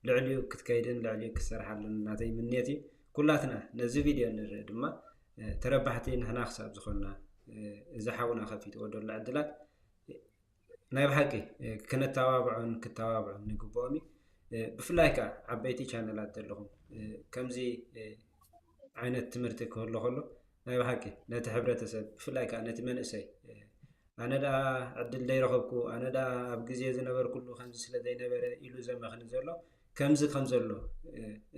ልዕሊኡ ክትከይድን ልዕሊኡ ክትሰርሓሉን ናተይ ምንየት እዩ ኩላትና ነዚ ቪድዮ ንርኢ ድማ ተረባሕቲ ንሕና ክሳብ ዝኾንና እዚ ሓውና ከፊትዎ ዘሎ ዕድላት ናይ ብሓቂ ክነተባብዖን ክተባብዑን ንግብኦም እዩ ብፍላይ ከዓ ዓበይቲ ቻነላት ዘለኹም ከምዚ ዓይነት ትምህርቲ ክህሉ ከሎ ናይ ብሓቂ ነቲ ሕብረተሰብ ብፍላይ ከዓ ነቲ መንእሰይ ኣነ ደኣ ዕድል ዘይረኸብኩ ኣነ ደኣ ኣብ ግዜ ዝነበርኩሉ ከምዚ ስለ ዘይነበረ ኢሉ ዘመኽኒ ዘሎ ከምዚ ከም ዘሎ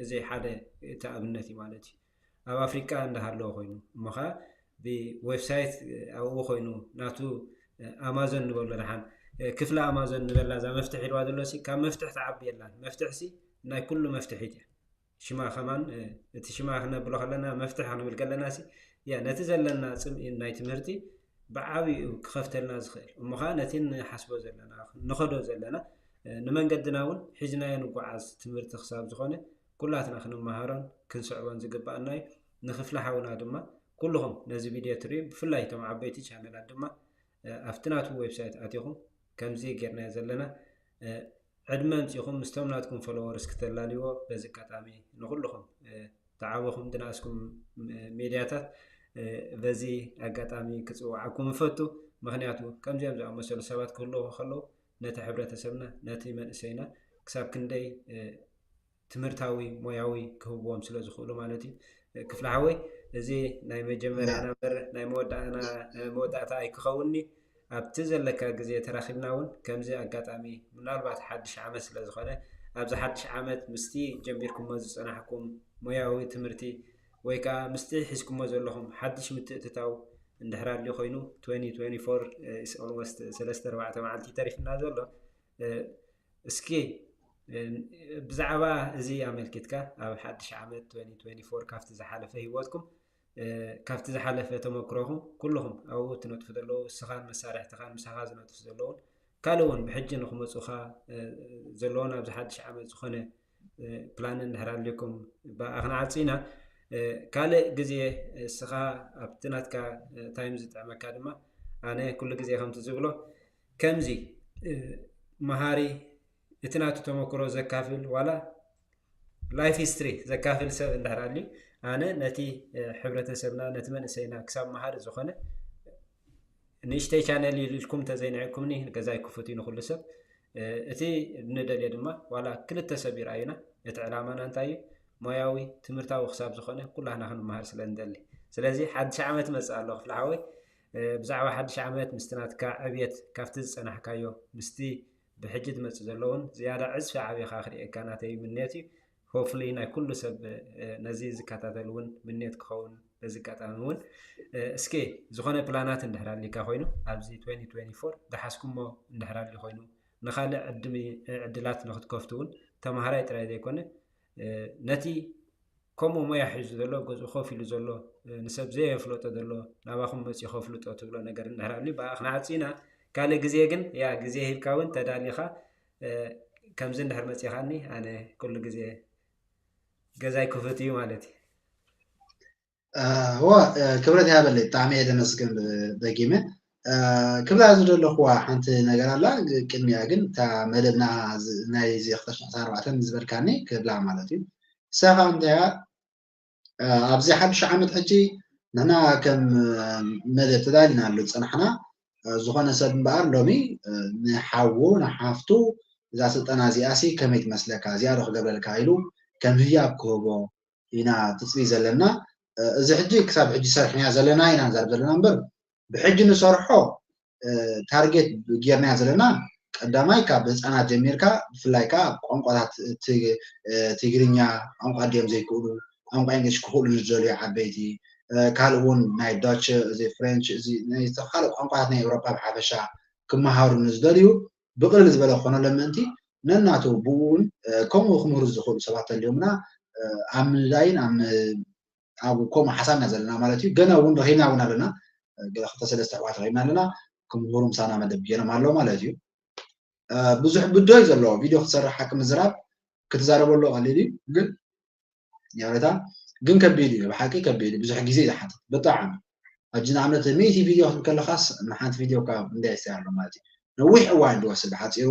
እዚ ሓደ እቲ ኣብነት እዩ ማለት እዩ ኣብ ኣፍሪቃ እንዳሃለወ ኮይኑ እሞ ከዓ ብዌብሳይት ኣብኡ ኮይኑ ናቱ ኣማዞን ንበሎ ደሓን ክፍለ ኣማዞን ንበላ እዛ መፍትሕ ኢልዋ ዘሎ ሲ ካብ መፍትሕ ትዓቢ የላን መፍትሕ ሲ ናይ ኩሉ መፍትሒት እያ ሽማ ከማን እቲ ሽማ ክነብሎ ከለና መፍትሕ ክንብል ከለና ሲ ያ ነቲ ዘለና ፅምኢ ናይ ትምህርቲ ብዓብኡ ክኸፍተልና ዝኽእል እሞ ከዓ ነቲ ንሓስቦ ዘለና ንኸዶ ዘለና ንመንገድና እውን ሒዝናዮ ንጓዓዝ ትምህርቲ ክሳብ ዝኾነ ኩላትና ክንመሃሮን ክንስዕቦን ዝግባኣና እዩ ንክፍለ ሓውና ድማ ኩልኹም ነዚ ቪድዮ ትሪኡ ብፍላይ እቶም ዓበይቲ ቻነላት ድማ ኣብቲ ናቱ ዌብሳይት ኣቲኹም ከምዚ ጌርናዮ ዘለና ዕድመ ኣምፂኹም ምስቶም ናትኩም ፎሎወርስ ክተላልይዎ በዚ ኣጋጣሚ ንኩልኹም ተዓበኹም ድናስኩም ሜድያታት በዚ ኣጋጣሚ ክፅውዓኩም እፈቱ ምክንያቱ ከምዚኦም ዝኣመሰሉ ሰባት ክህልዎ ከለዉ ነቲ ሕብረተሰብና ነቲ መንእሰይና ክሳብ ክንደይ ትምህርታዊ ሞያዊ ክህብዎም ስለ ዝኽእሉ ማለት እዩ ክፍለ ሓወይ እዚ ናይ መጀመርያ ናበር ናይ መወዳእና መወዳእታ ኣይክኸውንኒ ኣብቲ ዘለካ ግዜ ተራኺብና እውን ከምዚ ኣጋጣሚ ምናልባት ሓድሽ ዓመት ስለ ዝኾነ ኣብዚ ሓድሽ ዓመት ምስቲ ጀሚርኩሞ ዝፀናሕኩም ሞያዊ ትምህርቲ ወይ ከዓ ምስቲ ሒዝኩሞ ዘለኹም ሓድሽ ምትእትታው እንድሕር ኣድልዩ ኮይኑ twenty twenty-four is almost ሰለስተ ኣርባዕተ መዓልቲ ተሪፍና ዘሎ እስኪ ብዛዕባ እዚ ኣመልኪትካ ኣብ ሓድሽ ዓመት twenty twenty-four ካብቲ ዝሓለፈ ህይወትኩም ካብቲ ዝሓለፈ ተመክሮኹም ኩልኹም ኣብኡ እትነጥፉ ዘለዉ፣ እስኻን መሳርሕትኻን ምሳኻ ዝነጥፉ ዘለዉን ካልእ እውን ብሕጂ ንክመፁኻ ዘለዎን ኣብዚ ሓድሽ ዓመት ዝኾነ ፕላን እንድሕር ኣልኩም ብኣኽንዓፂ ኢና። ካልእ ግዜ እስኻ ኣብቲ ናትካ ታይም ዝጥዕመካ ድማ ኣነ ኩሉ ግዜ ከምቲ ዝብሎ ከምዚ መሃሪ እቲ ናቱ ተመክሮ ዘካፍል ዋላ ላይፍ ሂስትሪ ዘካፍል ሰብ እንድሕር ኣልዩ ኣነ ነቲ ሕብረተሰብና ነቲ መንእሰይና ክሳብ መሃሪ ዝኾነ ንእሽተይ ቻነል ኢልኩም እንተዘይንዕኩምኒ ገዛይ ክፉት እዩ ንኩሉ ሰብ። እቲ ንደልዮ ድማ ዋላ ክልተ ሰብ ይርኣዩና። እቲ ዕላማና እንታይ እዩ? ሞያዊ ትምህርታዊ ክሳብ ዝኾነ ኩላህና ክንመሃር ስለ ንደሊ። ስለዚ ሓድሽ ዓመት ይመፅእ ኣሎ ክፍለ ሓወይ። ብዛዕባ ሓድሽ ዓመት ምስቲ ናትካ ዕብየት ካብቲ ዝፀናሕካዮ ምስቲ ብሕጂ ዝመፅእ ዘለውን ዝያዳ ዕፅፊ ዓብኻ ክርእየካ ናተይ ምንየት እዩ። ሆፍሊ ናይ ኩሉ ሰብ ነዚ ዝከታተል እውን ምንየት ክኸውን በዚ ኣጋጣሚ እውን እስኪ ዝኾነ ፕላናት እንድሕር ኣሊካ ኮይኑ ኣብዚ ትወንቲ ትወንቲ ፎር ዝሓዝኩሞ እንድሕር ኣሊ ኮይኑ ንኻልእ ዕድላት ንክትከፍቱ እውን ተማሃራይ ጥራይ ዘይኮነ ነቲ ከምኡ ሞያ ሒዙ ዘሎ ኣብ ገዝኡ ኮፍ ኢሉ ዘሎ ንሰብ ዘየፍለጦ ዘሎ ናባኹም መፂኡ ከፍልጦ ትብሎ ነገር እንድሕር ኣሊ ብኣኽንዓፂ ኢና። ካልእ ግዜ ግን ያ ግዜ ሂብካ እውን ተዳሊኻ ከምዚ እንድሕር መፂኻኒ ኣነ ኩሉ ግዜ ገዛይ ክፉት እዩ ማለት እዩ። እወ ክብረት ይሃበለይ ብጣዕሚ እየ ደመስግን ደጊመ ክብላ ዝደለኹዋ ሓንቲ ነገር ኣላ። ቅድሚያ ግን እታ መደብና ናይዚ ክልተ ሽሕን ዓሰርተ ኣርባዕተን ዝበልካኒ ክብላ ማለት እዩ። ንሳ ከዓ እንታይ እያ ኣብዚ ሓድሽ ዓመት ሕጂ ንሕና ከም መደብ ተዳሊናሉ ዝፀናሕና ዝኾነ ሰብ እምበኣር ሎሚ ንሓዉ ንሓፍቱ እዛ ስልጠና እዚኣ ሲ ከመይ ትመስለካ እዚኣ ዶ ክገብረልካ ኢሉ ከም ህያብ ክህቦ ኢና ትፅቢት ዘለና። እዚ ሕጂ ክሳብ ሕጂ ሰሪሕናዮ ዘለና ኢና ንዛረብ ዘለና እምበር ብሕጂ ንሰርሖ ታርጌት ጌርናዮ ዘለና ቀዳማይ ካብ ህፃናት ጀሚርካ ብፍላይ ከዓ ቋንቋታት ትግርኛ ቋንቋ ድዮም ዘይክእሉ ቋንቋ እንግሊሽ ክኽእሉ ንዝደልዩ ዓበይቲ ካልእ እውን ናይ ዳች እዚ ፍሬንች እዚ ካልእ ቋንቋታት ናይ ኤውሮፓ ብሓፈሻ ክመሃሩ ንዝደልዩ ብቕልል ዝበለ ክኾነሎም ምእንቲ ነናቱ ብኡ እውን ከምኡ ክምህሩ ዝኽእሉ ሰባት ተልዮምና ኣብ ምንዳይን ኣብ ከምኡ ሓሳብና ዘለና ማለት እዩ። ገና እውን ረኺብና እውን ኣለና ገለ ክልተ ሰለስተ ኣሕዋት ረኺብና ኣለና ክምህሩ ምሳና መደብ ገይሮም ኣለዉ ማለት እዩ። ብዙሕ ብድሆ እዩ ዘለዎ ቪድዮ ክትሰርሕ ሓቂ ምዝራብ ክትዛረበሉ ቀሊል እዩ ግን ያረታ ግን ከቢድ እዩ ብሓቂ ከቢድ ብዙሕ ግዜ እዩ ዝሓትት ብጣዕሚ ሕጂ ንኣብነት ሚእቲ ቪድዮ ክትብል ከለኻስ ንሓንቲ ቪድዮ ካብ እንዳ ይስያ ኣሎ ማለት እዩ ነዊሕ እዋን ዝወስድ ብሓፂሩ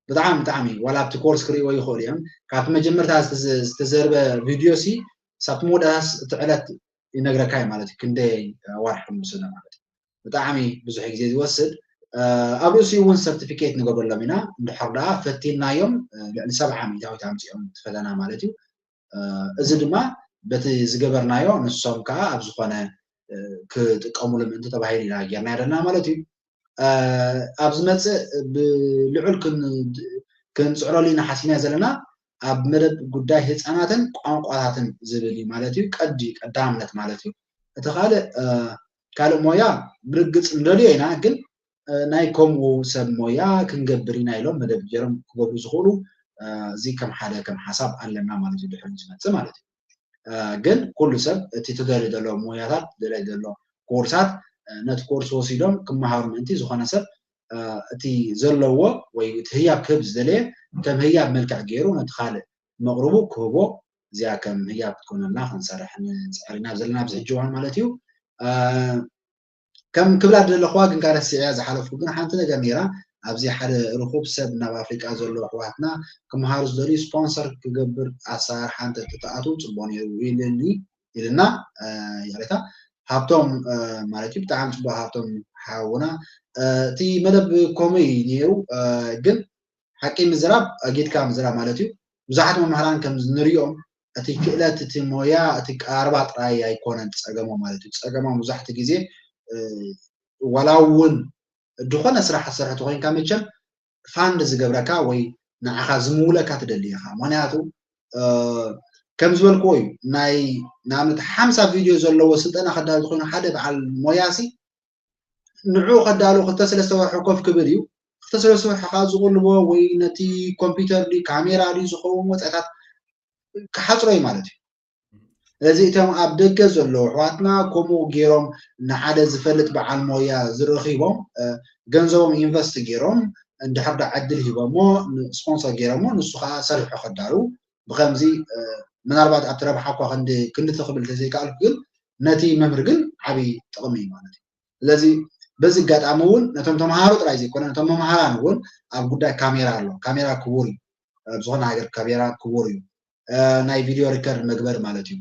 ብጣዕሚ ብጣዕሚ ዋላ ኣብቲ ኮርስ ክርእይዎ ይኽእሉ እዮም ካብቲ መጀመርታ ዝተዘርበ ቪድዮ ሲ ሳብ ምወዳእስ እቲ ዕለት ይነግረካ እዩ ማለት እዩ ክንደይ ኣዋርሒ ምውሰደ ማለት እዩ ብጣዕሚ ብዙሕ ግዜ ዝወስድ ኣብ ርእሲኡ እውን ሰርቲፊኬት ንገብረሎም ኢና እንድሕር ደኣ ፈቲንናዮም ልዕሊ ሰብዓ ሚእታዊት ኣምፂኦም እቲ ፈተና ማለት እዩ እዚ ድማ በቲ ዝገበርናዮ ንሶም ከዓ ኣብ ዝኾነ ክጥቀሙሉ ምእንቲ ተባሂሉ ኢና ጌርና ዘለና ማለት እዩ ኣብ ዝመፅእ ብልዑል ክንፅዕረሉ ኢና ሓሲብና ዘለና ኣብ መደብ ጉዳይ ህፃናትን ቋንቋታትን ዝብል እዩ ማለት እዩ ቀዲ ቀዳምነት ማለት እዩ እቲ ካልእ ካልእ ሞያ ብርግፅ ንደልዮ ኢና ግን ናይ ከምኡ ሰብ ሞያ ክንገብር ኢና ኢሎም መደብ ገይሮም ክገብሩ ዝኽእሉ እዚ ከም ሓደ ከም ሓሳብ ኣለና ማለት እዩ ድሕሪ ዝመፅእ ማለት እዩ ግን ኩሉ ሰብ እቲ ትደልዩ ዘሎ ሞያታት ትደልዩ ዘሎ ኮርሳት ነቲ ኮርስ ወሲዶም ክመሃሩ ምእንቲ ዝኾነ ሰብ እቲ ዘለዎ ወይ እቲ ህያብ ክህብ ዝደለየ ከም ህያብ መልክዕ ገይሩ ነቲ ካልእ መቕርቡ ክህቦ እዚኣ ከም ህያብ ክትኮነልና ክንሰርሕ ንፅዕር ኢና ዘለና ኣብዚ ሕጂ እዋን ማለት እዩ ከም ክብላ ዝደለኹዋ ግን ካረስዕያ ዝሓለፍኩ ግን ሓንቲ ነገር ነይራ ኣብዚ ሓደ ርኹብ ሰብ ናብ ኣፍሪቃ ዘሎ ኣሕዋትና ክመሃሩ ዝደልዩ ስፖንሰር ክገብር ኣሰራርሓ እንተተኣትው ፅቡቅ ነይሩ ኢልኒ ኢልና ይቅሬታ ሃብቶም ማለት እዩ ብጣዕሚ ፅቡቅ ሃብቶም ሓውና እቲ መደብ ከምኡ እዩ ነይሩ ግን ሓቂ ምዝራብ ኣጊድካ ምዝራብ ማለት እዩ ብዙሓት መምህራን ከም ንሪኦም እቲ ክእለት እቲ ሞያ እቲ ቀረባ ጥራይ ኣይኮነን ፀገሞ ማለት እዩ ፀገማ ብዙሕቲ ግዜ ዋላ እውን ዝኾነ ስራሕ ትሰርሕ ተኮይንካ መቸም ፋንድ ዝገብረካ ወይ ንዓኻ ዝምውለካ ትደሊ ኢኻ ምክንያቱ ከም ዝበልክዎ እዩ ናይ ንኣብነት ሓምሳ ቪድዮ ዘለዎ ስልጠና ከዳሉ ዝኾነ ሓደ በዓል ሞያ ሲ ንዑ ከዳሉ ክልተ ሰለስተ ወርሒ ኮፍ ክብል እዩ ክልተ ሰለስተ ወርሒ ከዓ ዝቁልቦ ወይ ነቲ ኮምፒውተር ድዩ ካሜራ ድዩ ዝኸውን ወፃኢታት ክሓፅሮ እዩ ማለት እዩ ስለዚ እቶም ኣብ ደገ ዘለዉ ኣሕዋትና ከምኡ ገይሮም ንሓደ ዝፈልጥ በዓል ሞያ ዝረኺቦም፣ እ፣ ገንዘቦም ኢንቨስት ገይሮም፣ እንድሕር ዳ ዕድል ሂቦሞ፣ ን-፣ ስፖንሰር ገይሮሞ፣ ንሱ ኸዓ ሰሪሑ ከዳሉ፣ ብኸምዚ፣ እ፣ ምናልባት ኣብቲ ረብሓ እኳ ክንዲ፣ ክንዲ ትኽብል ተዘይከኣልኩ ግን፣ ነቲ መምህር ግን ዓብዪ ጥቕሚ እዩ ማለት እዩ። ስለዚ በዚ ኣጋጣሚ እውን ነቶም ተምሃሮ ጥራይ ዘይኮነ፣ ነቶም መምሃራን እውን ኣብ ጉዳይ ካሜራ ኣሎ። ካሜራ ክቡር እዩ። ኣብ ዝኾነ ሃገር ካሜራ ክቡር እዩ። እ፣ ናይ ቪድዮ ሪከርድ መግበር ማለት እዩ።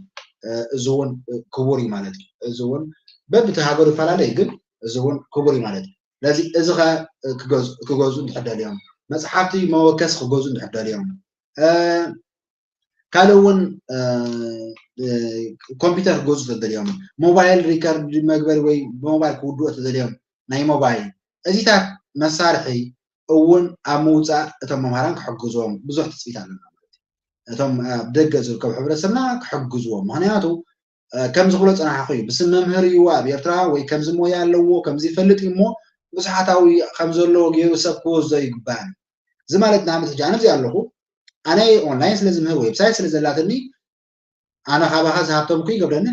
እ፣ እዚ እውን ክቡር እዩ ማለት እዩ። እዚ እውን በብቲ ሃገሩ ይፈላለ እዩ፣ ግን እዚ እውን ክቡር እዩ ማለት እዩ። ስለዚ እዚ ኸ ክገዝ-፣ ክገዝኡ እንድሕር ደልዮም፣ መጽሓፍቲ መወከሲ ክገዝኡ እንድሕር ደልዮም፣ እ፣ ካልእ እውን፣ እ፣ እ፣ ኮምፒውተር ክገዝኡ ተደልዮም፣ ሞባይል ሪከርድ መግበሪ ወይ ብሞባይል ክውድኦ ተደልዮም፣ ናይ ሞባይል እዚታት መሳርሒ እውን ኣብ ምውጻእ እቶም መምሃራን ክሕግዝዎም ብዙሕ ትጽቢት ኣለና ማለት እዩ። እቶም ኣብ ደገ ዝርከቡ ሕብረተሰብና ክሕግዝዎም። ምኽንያቱ፣ እ፣ ከም ዝኽብሎ ጸናሕኹ እዩ። ብስም መምህር እዩ ኣብ ኤርትራ ወይ ከምዚ ሞያ ኣለዎ፣ ከምዚ ይፈልጥ እዩ እሞ ብዙሓታዊ ከም ዘለዎ ገይሩ ሰብ ክወስዶ ይግባእ። እዚ ማለት ንኣብነት ሕጂ ኣነ እዚ ኣለኹ፣ ኣነ ኦንላይን ስለ ዝምህር፣ ዌብሳይት ስለ ዘላትኒ፣ ኣነ ካባኻ ዝሃብተምኩ ይገብረኒ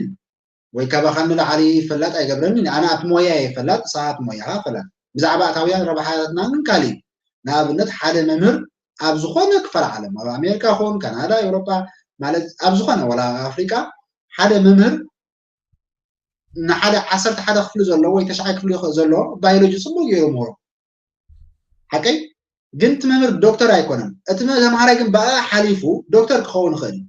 ወይ ካባኻ ንላዕሊ ፈላጥ ኣይገብረኒ። ኣነ ኣብቲ ሞያ እየ ፈላጥ፣ ንስኻ ኣብቲ ሞያኻ ፈላጥ። ብዛዕባ ኣታውያን ረብሓታትና ግን ካልእ እዩ። ንኣብነት ሓደ መምህር ኣብ ዝኾነ ክፋል ዓለም፣ ኣብ ኣሜሪካ ኹን፣ ካናዳ፣ ኤውሮጳ፣ ማለት ኣብ ዝኾነ፣ ወላ ኣብ ኣፍሪቃ፣ ሓደ መምህር ንሓደ ዓሰርተ ሓደ ክፍሊ ዘለዎ ወይ ተሽዓይ ክፍሊ ይኸ-፣ ዘለዎ ባዮሎጂ ጽቡቕ ገይሩ ይምህሮ። ሓቀይ? ግን እቲ መምህር ዶክተር ኣይኮነን። እቲ መ-፣ ተምሃራይ ግን ብኣ ሓሊፉ ዶክተር ክኸውን ይኽእል እዩ።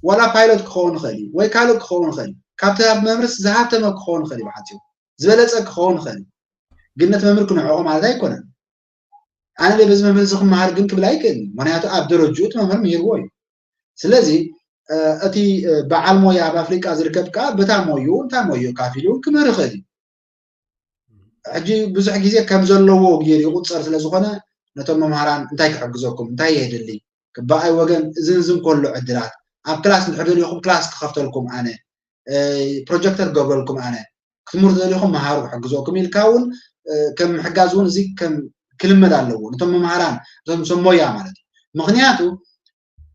ዋላ ፓይሎት ክኸውን ይኽእል እዩ። ወይ ካልእ ክኸውን ይኽእል እዩ። ካብቲ ኣብ መምህርስ ዝሃብተመ ክኸውን ይኽእል እዩ ብሓጺሩ። ዝበለጸ ክኸውን ይኽእል እዩ። ግን ነቲ መምህር ክንዕቖ ማለት ኣይኮነን። ኣነ በዚ መምህር እዚ ክመሃር ግን ክብል ኣይክእልን። ምኽንያቱ ኣብ ደረጅኡ እቲ መምህር ምሂርዎ እዩ። ስለዚ፣ እ፣ እቲ፣ እ፣ በዓል ሞያ ኣብ ኣፍሪቃ ዝርከብ ከኣ በታ ሞይኡ፣ እንታይ ሞይኡ ካፊሉ ክምህር ይኽእል እዩ። ሕጂ ብዙሕ ግዜ ከም ዘለዎ ገይሩ ይቑጸር ስለ ዝኾነ፣ ነቶም መምሃራን እንታይ ክሕግዘኩም፣ እንታይ የድሊ፣ ብኣይ ወገን እዝን እዝን ከሎ ዕድላት፣ ኣብ ክላስ እንድሕር ደሊኹም ክላስ ክኸፍተልኩም ኣነ፣ እ፣ ፕሮጀክተር ክገብረልኩም ኣነ፣ ክትምህሩ ተደሊኹም መሃሩ ክሕግዘኩም ኢልካ እውን፣ እ፣ ከም ምሕጋዝ እውን እዚ ከም ክልመድ ኣለዎ። ነቶም መምሃራን፣ ነቶም ሰብ ሞያ ማለት እዩ። ምኽንያቱ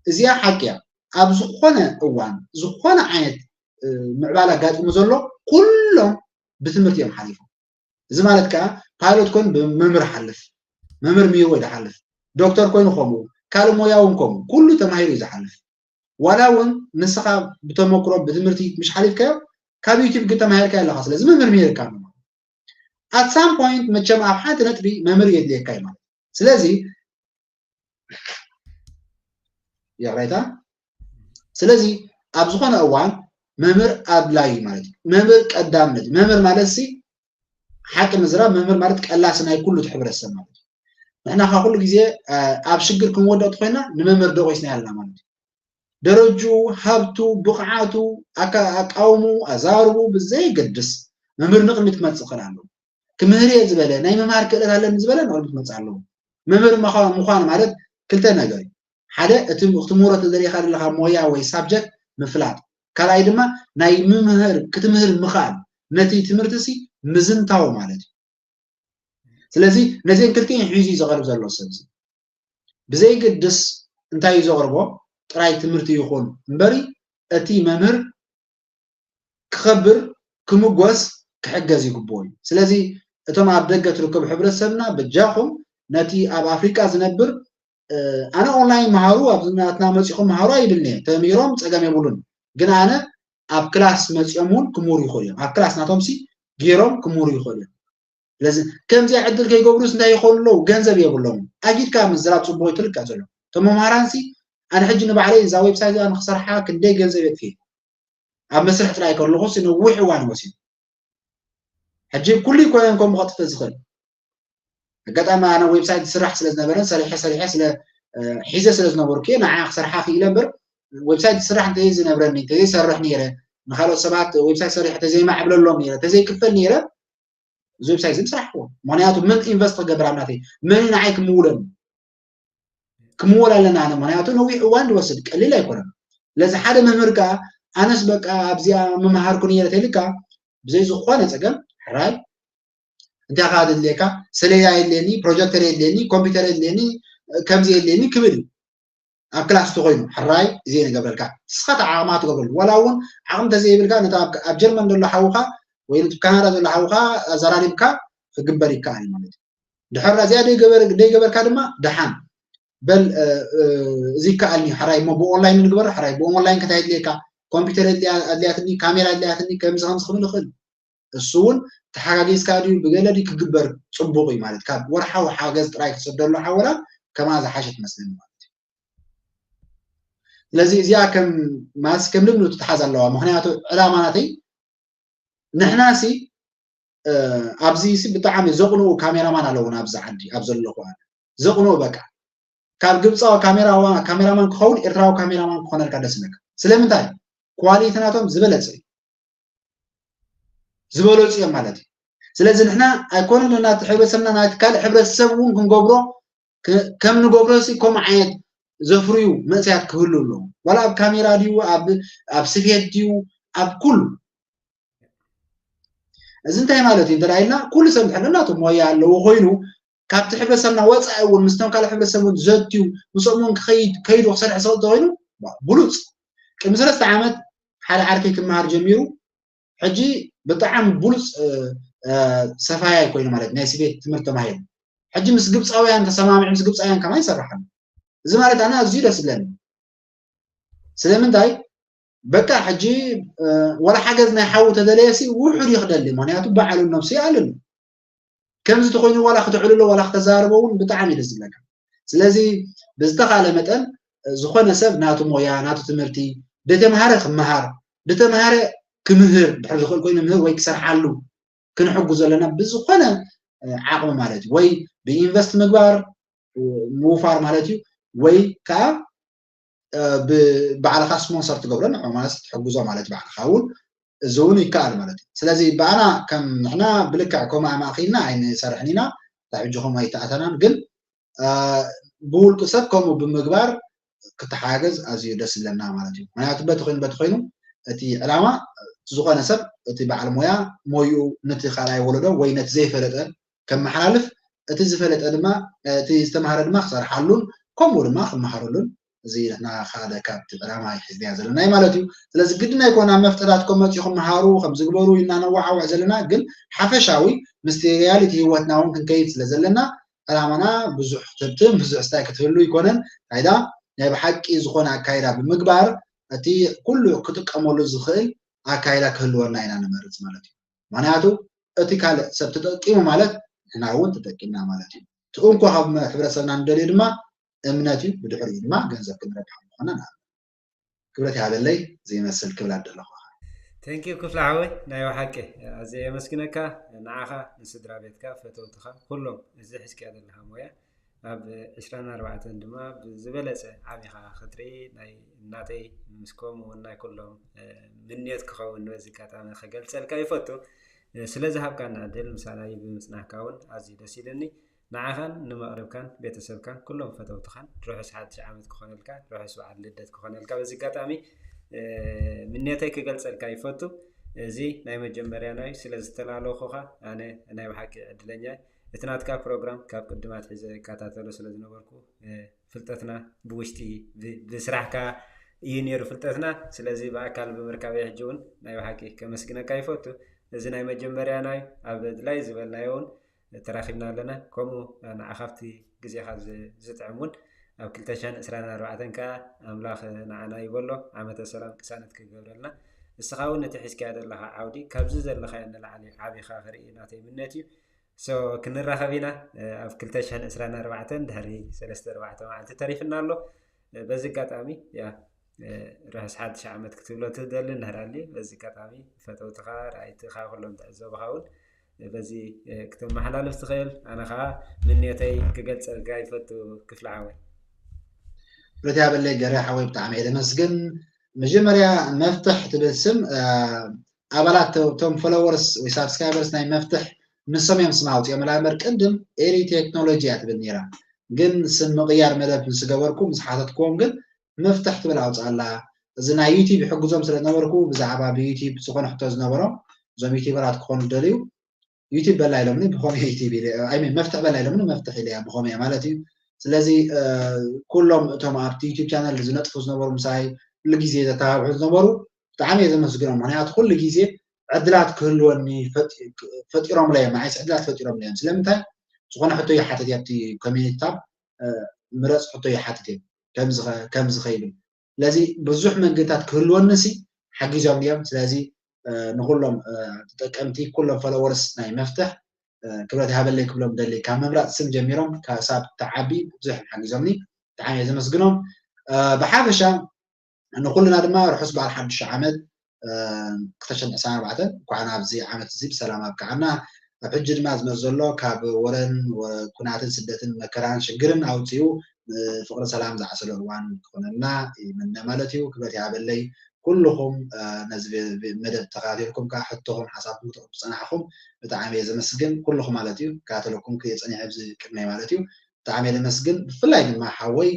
እዚኣ ሓቂ እያ። ኣብ ዝኾነ እዋን፣ ዝኾነ ዓይነት፣ እ፣ ምዕባለ ኣጋጢሙ ዘሎ፣ ኩሎም ብትምህርቲ እዮም ሓሊፎም። እዚ ማለት ከኣ ፓይሎት ኮይኑ ብመምህር ሓልፍ፣ መምህር ምሂርዎ እዩ ዝሓልፍ፣ ዶክተር ኮይኑ ከምኡ፣ ካልእ ሞያ እውን ከምኡ፣ ኩሉ ተማሂሩ እዩ ዝሓልፍ። ዋላ እውን ንስኻ ብተመክሮ፣ ብትምህርቲ ምሽ ሓሊፍካዮ፣ ካብ ዩቲዩብ ግን ተማሂርካዮ ኣለኻ። ስለዚ መምህር ምሂርካ ኣሎ። At some point መቸም ኣብ ሓንቲ ነጥቢ መምህር የድልየካ እዩ ማለት እዩ። ስለዚ ይቕሬታ። ስለዚ ኣብ ዝኾነ እዋን መምህር ኣድላይ እዩ ማለት እዩ። መምህር ቀዳምነት እዩ። መምህር ማለት ሲ ሓቂ ምዝራብ፣ መምህር ማለት ቀላሲ ናይ ኩሉ እቲ ሕብረተሰብ ማለት እዩ። ንሕና ካብ ኩሉ ግዜ፣ እ፣ ኣብ ሽግር ክንወድቕ ተኾይና ንመምህር ደቂስና ኣለና ማለት እዩ። ደረጅኡ፣ ሃብቱ፣ ብቕዓቱ፣ ኣካ-፣ ኣቃውምኡ፣ ኣዛርቡ ብዘይገድስ መምህር ንቕድሚት ክመጽእ ክኽእል ኣለዎ። ክምህር እየ ዝበለ፣ ናይ ምምሃር ክእለት ኣለኒ ዝበለ ንቕድሚት ክመጽእ ኣለዎ። መምህር ምዃ-፣ ምዃን ማለት ክልተ ነገር እዩ። ሓደ፣ እቲ ክትምህሮ ተደሊኻ ዘለኻ ሞያ ወይ ሳብጀክት ምፍላጥ። ካልኣይ ድማ ናይ ምምህር፣ ክትምህር ምኽኣል፣ ነቲ ትምህርትሲ ምዝንታው ማለት እዩ። ስለዚ ነዚአን ክልቲኤን ሒዙ እዩ ዝቐርብ ዘሎ ሰብ እዚ። ብዘይግድስ እንታይ እዩ ዘቕርቦ፣ ጥራይ ትምህርቲ ይኹን እምበሪ፣ እቲ መምህር ክኸብር፣ ክምጎስ፣ ክሕገዝ ይግብኦ እዩ። ስለዚ እቶም ኣብ ደገ ትርከቡ ሕብረተሰብና፣ በጃኹም ነቲ ኣብ ኣፍሪቃ ዝነብር፣ እ፣ ኣነ ኦንላይን መሃሩ፣ ኣብ ናትና መጺኹም መሃሩ ኣይብልን እየ። ተምሂሮም ጸገም የብሉን። ግን ኣነ ኣብ ክላስ መጺኦም እውን ክምህሩ ይኽእሉ እዮም። ኣብ ክላስ ናቶምሲ ገይሮም ክምህሩ ይኽእሉ እዮም። ስለዚ ከምዚኣ ዕድል ከይገብሩስ እንታይ ይኾኑ ኣለዉ? ገንዘብ የብሎምን። ኣጊድካ ምዝራብ ጽቡቕ እዩ፣ ትልክዕ ዘሎ። እቶም መምሃራንሲ፣ ኣነ ሕጂ ንባዕለይ እዛ ዌብሳይት እዚኣ ንክሰርሓ ክንደይ ገንዘብ የጥፍእ። ኣብ መስርሕ ጥራይ ከለኹስ ነዊሕ እዋን ወሲዱ። ሕጂ ኩሉ ኣይኮነን ከምኡ ከጥፍእ ዝኽእል። ኣጋጣሚ ኣነ ዌብሳይት ዝስራሕ ስለ ዝነበረን ሰሪሐ ሰሪሐ ስለ፣ እ፣ ሒዘ ስለ ዝነበርኩ እየ ንዓ ክሰርሓ ክኢለ እምበር፣ ዌብሳይት ዝስራሕ እንተዘይ ዝነብረኒ፣ እንተዘይ ሰርሕ ነይረ፣ ንኻልኦት ሰባት ዌብሳይት ሰሪሐ እንተዘይ ማዕብለሎም ነይረ፣ እንተዘይ ክፈል ነይረ፣ እዚ ዌብሳይት እዚ ምስራሕ ኣለዎ። ምኽንያቱ መን ኢንቨስት ክገብር ኣብ ናተይ? መን እዩ ንዓይ ክምውለኒ? ክምወል ኣለና ኣነ፣ ምኽንያቱ ነዊሕ እዋን ዝወስድ፣ ቀሊል ኣይኮነን። ስለዚ ሓደ መምህር ከኣ ኣነስ በቃ ኣብዚኣ ምምሃርኩ ነይረ ተይልካ፣ ብዘይ ዝኾነ ጸገም፣ ሕራይ፣ እንታይ ከኣ ዘድልየካ? ሰሌዳ የድልየኒ፣ ፕሮጀክተር የድልየኒ፣ ኮምፒውተር የድልየኒ፣ ከምዚ የድልየኒ ክብል እዩ። ኣብ ክላስ ተኮይኑ ሕራይ እዚ ንገብረልካ ንስኻ ዓቕማ ትገብረሉ ዋላ እውን ዓቕሚ ተዘይብልካ ነታ ኣብ ጀርመን ዘሎ ሓውካ ወይ ኣብ ካናዳ ዘሎ ሓውካ ኣዘራሪብካ ክግበር ይከኣል ማለት እዩ። ድሕር እዚኣ ደይገበርካ ድማ ደሓን በል እዚ ይከኣልኒ ሕራይ እሞ ብኦንላይን ንግበር ሕራይ ብኦንላይን ከታይ ኣድልየካ ኮምፒውተር ኣድልያትኒ ካሜራ ኣድልያትኒ ከምዚ ከምዚ ክብል ይኽእል እሱ እውን ተሓጋጊዝካ ድዩ ብገለ ድዩ ክግበር ፅቡቅ እዩ ማለት ካብ ወርሓዊ ሓገዝ ጥራይ ክትሰደሉ ሓወላ ከማ ዝሓሸ ትመስለኒ ማለት እዩ ስለዚ እዚኣ ከም ማስ ከም ልምዱ ትተሓዝ ኣለዋ ምክንያቱ ዕላማ ናተይ ንሕና ሲ ኣብዚ ሲ ብጣዕሚ ዘቕንኡ ካሜራማን ኣለውን ኣብዚ ዓዲ ኣብ ዘለኹ ዘቕንኡ በቃ ካብ ግብፃዊ ካሜራማን ክኸውን ኤርትራዊ ካሜራማን ክኾነልካ ደስ ይብለካ ስለምንታይ ኳሊቲ ናቶም ዝበለፀ እዩ ዝበለፁ እዮም ማለት እዩ ስለዚ ንሕና ኣይኮነን ናቲ ሕብረተሰብና ናቲ ካልእ ሕብረተሰብ እውን ክንገብሮ ከም ንገብሮ ሲ ከምኡ ዓይነት ዘፍርዩ መንእሰያት ክህሉ ኣለዎ ዋላ ኣብ ካሜራ ድዩ ኣብ ስፌት ድዩ ኣብ ኩሉ እዚ እንታይ ማለት እዩ እንተ ኢልና ኩሉ ሰብ እንድሕር ናቱ ሞያ ኣለዎ ኮይኑ ካብቲ ሕብረተሰብና ወፃኢ እውን ምስቶም ካልእ ሕብረተሰብ እውን ዘትዩ ምስኦም እውን ክኸይድ ከይዱ ክሰርሕ ዝኽእል ተኮይኑ ብሉፅ ቅድሚ ሰለስተ ዓመት ሓደ ዓርከይ ክመሃር ጀሚሩ ሕጂ ብጣዕሚ ብሉፅ ሰፋያይ ኮይኑ ማለት ናይ ስፌት ትምህርቲ ተማሂሩ ሕጂ ምስ ግብፃውያን ተሰማሚዑ ምስ ግብፃውያን ከማ ይሰርሕ ኣሎ እዚ ማለት ኣነ ኣዝዩ ደስ ዝብለኒ ስለምንታይ በቃ ሕጂ ወላ ሓገዝ ናይ ሓዉ ተደለየ ሲ ውሑድ ይኽደል ምክንያቱ በዓሉ ነብሱ ይኣልሉ ከምዚ ተኮይኑ ዋላ ክተዕልሎ ዋላ ክተዛርቦ እውን ብጣዕሚ እዩ ደስ ዝብለካ ስለዚ ብዝተኻለ መጠን ዝኾነ ሰብ ናቱ ሞያ ናቱ ትምህርቲ ደተምሃረ ክመሃር ደተምሃረ ክምህር ድሕር ዝኽእል ኮይኑ ምህር ወይ ክሰርሓሉ ክንሕጉ ዘለና ብዝኾነ ዓቕሚ ማለት እዩ ወይ ብኢንቨስት ምግባር ምውፋር ማለት እዩ ወይ ከዓ ባዕልኻ ስፖንሰር ትገብሮ ንዕኡ ማለት ትሕግዞ ማለት ባዕልኻ እውን እዚ እውን ይከኣል ማለት እዩ ስለዚ ብኣና ከም ንሕና ብልክዕ ከምኡ ኣማእኪልና ኣይንሰርሕን ኢና ሕጂ ከምኡ ኣይተኣተናን ግን ብውልቂ ሰብ ከምኡ ብምግባር ክተሓጋገዝ ኣዝዩ ደስ ዝብለና ማለት እዩ ምክንያቱ በቲ ኮይኑ በቲ ኮይኑ እቲ ዕላማ ዝኾነ ሰብ እቲ በዓል ሞያ ሞይኡ ነቲ ካልኣይ ወለዶ ወይ ነቲ ዘይፈለጠ ከመሓላልፍ እቲ ዝፈለጠ ድማ እቲ ዝተምሃረ ድማ ክሰርሓሉን ከምኡ ድማ ክመሃረሉን እዚ ንሕና ሓደ ካብቲ ዕላማ ሒዝናዮ ዘለና እዩ ማለት እዩ ስለዚ ግድን ኣይኮና መፍጠራት ከም መፅኡ ክመሃሩ ከም ዝግበሩ ኢልና ነዋዓውዕ ዘለና ግን ሓፈሻዊ ምስቲ ሪያሊቲ ህይወትና እውን ክንከይድ ስለ ዘለና ዕላማና ብዙሕ ክትብትን ብዙሕ ስታይ ክትህሉ ይኮነን ካይዳ ናይ ብሓቂ ዝኾነ ኣካይዳ ብምግባር እቲ ኩሉ ክጥቀመሉ ዝኽእል ኣካይዳ ክህልወና ኢና ንመርፅ ማለት እዩ ምክንያቱ እቲ ካልእ ሰብ ተጠቂሙ ማለት ንሕና እውን ተጠቂምና ማለት እዩ እቲ እንኮ ካብ ሕብረተሰብና ንደልዮ ድማ እምነት እዩ ብድሕሪኡ ድማ ገንዘብ ክንረብሕ ምኾነ ንኣምን ክብረት ይሃበለይ ዘይመስል ክብል ኣለኹ Thank you ክፍለ ሓወይ ናይ ብሓቂ ኣዝየ የመስግነካ ንዓኻ ንስድራ ቤትካ ፈተውትኻ ኩሎም እዚ ሒዝካዮ ዘለኻ ሞያ ኣብ ዕስራን ኣርባዕተን ድማ ብዝበለፀ ዓቢኻ ክትርኢ ናይ እናተይ ምስ ከምኡ እውን ናይ ኩሎም ምንዮት ክኸውን በዚ ኣጋጣሚ ክገልፀልካ ይፈቱ ስለ ዝሃብካና ዕድል ምሳና ብምፅናሕካ እውን ኣዝዩ ደስ ኢሉኒ ንዓኻን ንመቕርብካን ቤተሰብካን ኩሎም ፈተውትኻን ርሑስ ሓድሽ ዓመት ክኾነልካ ርሑስ በዓል ልደት ክኾነልካ በዚ ኣጋጣሚ ምንዮተይ ክገልፀልካ ይፈቱ እዚ ናይ መጀመርያ ናይ ስለ ዝተላለኹኻ ኣነ ናይ ብሓቂ ዕድለኛ እቲ ናትካ ፕሮግራም ካብ ቅድም ኣትሒዘ እከታተሎ ስለ ዝነበርኩ ፍልጠትና ብውሽጢ ብስራሕካ እዩ ነይሩ ፍልጠትና ስለዚ ብኣካል ብምርካበይ ሕጂ እውን ናይ ብሓቂ ከመስግነካ ይፈቱ እዚ ናይ መጀመርያ ናይ ኣብ ድላይ ዝበልናዮ እውን ተራኺብና ኣለና ከምኡ ንዓኻብቲ ግዜኻ ዝጥዕም እውን ኣብ ክልተ ሽሕን ዕስራን ኣርባዕተን ከዓ ኣምላኽ ንዓና ይበሎ ዓመተ ሰላም ቅሳነት ክገብረልና እስኻ እውን እቲ ሒዝካያ ዘለኻ ዓውዲ ካብዚ ዘለኻዮ ንላዕሊ ዓቢኻ ክርኢ ናተይ ምነት እዩ so ክንራኸብ ኢና ኣብ ክልተ ሽሕን ዕስራን ኣርባዕተን ድሕሪ ሰለስተ ኣርባዕተ መዓልቲ ተሪፍና ኣሎ በዚ ኣጋጣሚ ያ ርሑስ ሓድሽ ዓመት ክትብሎ ትደሊ እንድሕር ኣልዩ በዚ ኣጋጣሚ ፈተውትኻ ርኣይትኻ ኩሎም ትዕዘቡኻ እውን በዚ ክትመሓላልፍ ትኽእል ኣነ ከዓ ምንዮተይ ክገልፀልካ ይፈቱ ክፍለ ዓወይ ብረት ያበለይ ገረ ሓወይ ብጣዕሚ እየ ደመስግን መጀመርያ መፍትሕ ትብል ስም ኣባላት ቶም ፎሎወርስ ወይ ሳብስክራይበርስ ናይ መፍትሕ ንሶም እዮም ስም ኣውፅኦም ላ እምበር ቅድም ኤሪ ቴክኖሎጂ እያ ትብል ነይራ ግን ስም ምቕያር መደብ ምስ ገበርኩ ምስ ሓተትክዎም ግን መፍትሕ ትብል ኣውፅኣላ እዚ ናይ ዩቲብ ይሕግዞም ስለ ዝነበርኩ ብዛዕባ ብዩቲብ ዝኾነ ሕቶ ዝነበሮም እዞም ዩቲበራት ክኾኑ ደልዩ ዩቲብ በላ ኢሎምኒ ብኾነ ዩቲብ ኢለ ኣይሚን መፍትሕ በላ ኢሎምኒ መፍትሕ ኢለያ ብኾመያ ማለት እዩ ስለዚ ኩሎም እቶም ኣብቲ ዩቱብ ቻነል ዝነጥፉ ዝነበሩ፣ ምሳይ ኩሉ ግዜ ዘተባብዑ ዝነበሩ፣ ብጣዕሚ እየ ዘመስግኖም። ምክንያቱ ኩሉ ግዜ ዕድላት ክህልወኒ ፈጢሮምለይ እዮም፣ ንዓይስ ዕድላት ፈጢሮምለይ እዮም። ስለምንታይ? ዝኾነ ሕቶ ይሓትት እየ ኣብቲ ኮሚኒቲ ታብ፣ ምረፅ ሕቶ ይሓትት እየ፣ ከምዚ ከ- ከምዚ ከይብል። ስለዚ ብዙሕ መንገድታት ክህልወኒ ሲ ሓጊዞም እዮም። ስለዚ ንኩሎም ተጠቀምቲ፣ ኩሎም ፎሎወርስ ናይ መፍትሕ ክብረት ይሃበለይ ክብሎም ደሊ፣ ካብ ምምራፅ ስም ጀሚሮም ክሳብ ተዓቢ ብዙሕ ሓጊዞምኒ፣ ብጣዕሚ እየ ዘመስግኖም። ብሓፈሻ ንኩልና ድማ ርሑስ በዓል ሓድሽ ዓመት ክልተ ሽሕን ዕስራን ኣርባዕተን። እንኳዕ ናብዚ ዓመት እዚ ብሰላም ኣብቅዓና። ኣብ ሕጂ ድማ ዝመፅ ዘሎ ካብ ወረን ኩናትን ስደትን መከራን ሽግርን ኣውፅኡ ፍቅሪ ሰላም ዝዓሰሎ እዋን ክኾነልና ይምነ ማለት እዩ። ክብረት ይሃበለይ ኩልኹም ነዚ መደብ ተኸታቲልኩም ከዓ ሕቶኹም ሓሳብኩም ክትቕርቡ ዝፀናሕኹም ብጣዕሚ እየ ዘመስግን። ኩልኹም ማለት እዩ፣ ክከታተለኩም ክየ ፀኒሐ ኣብዚ ቅድመይ ማለት እዩ። ብጣዕሚ እየ ዘመስግን። ብፍላይ ድማ ሓወይ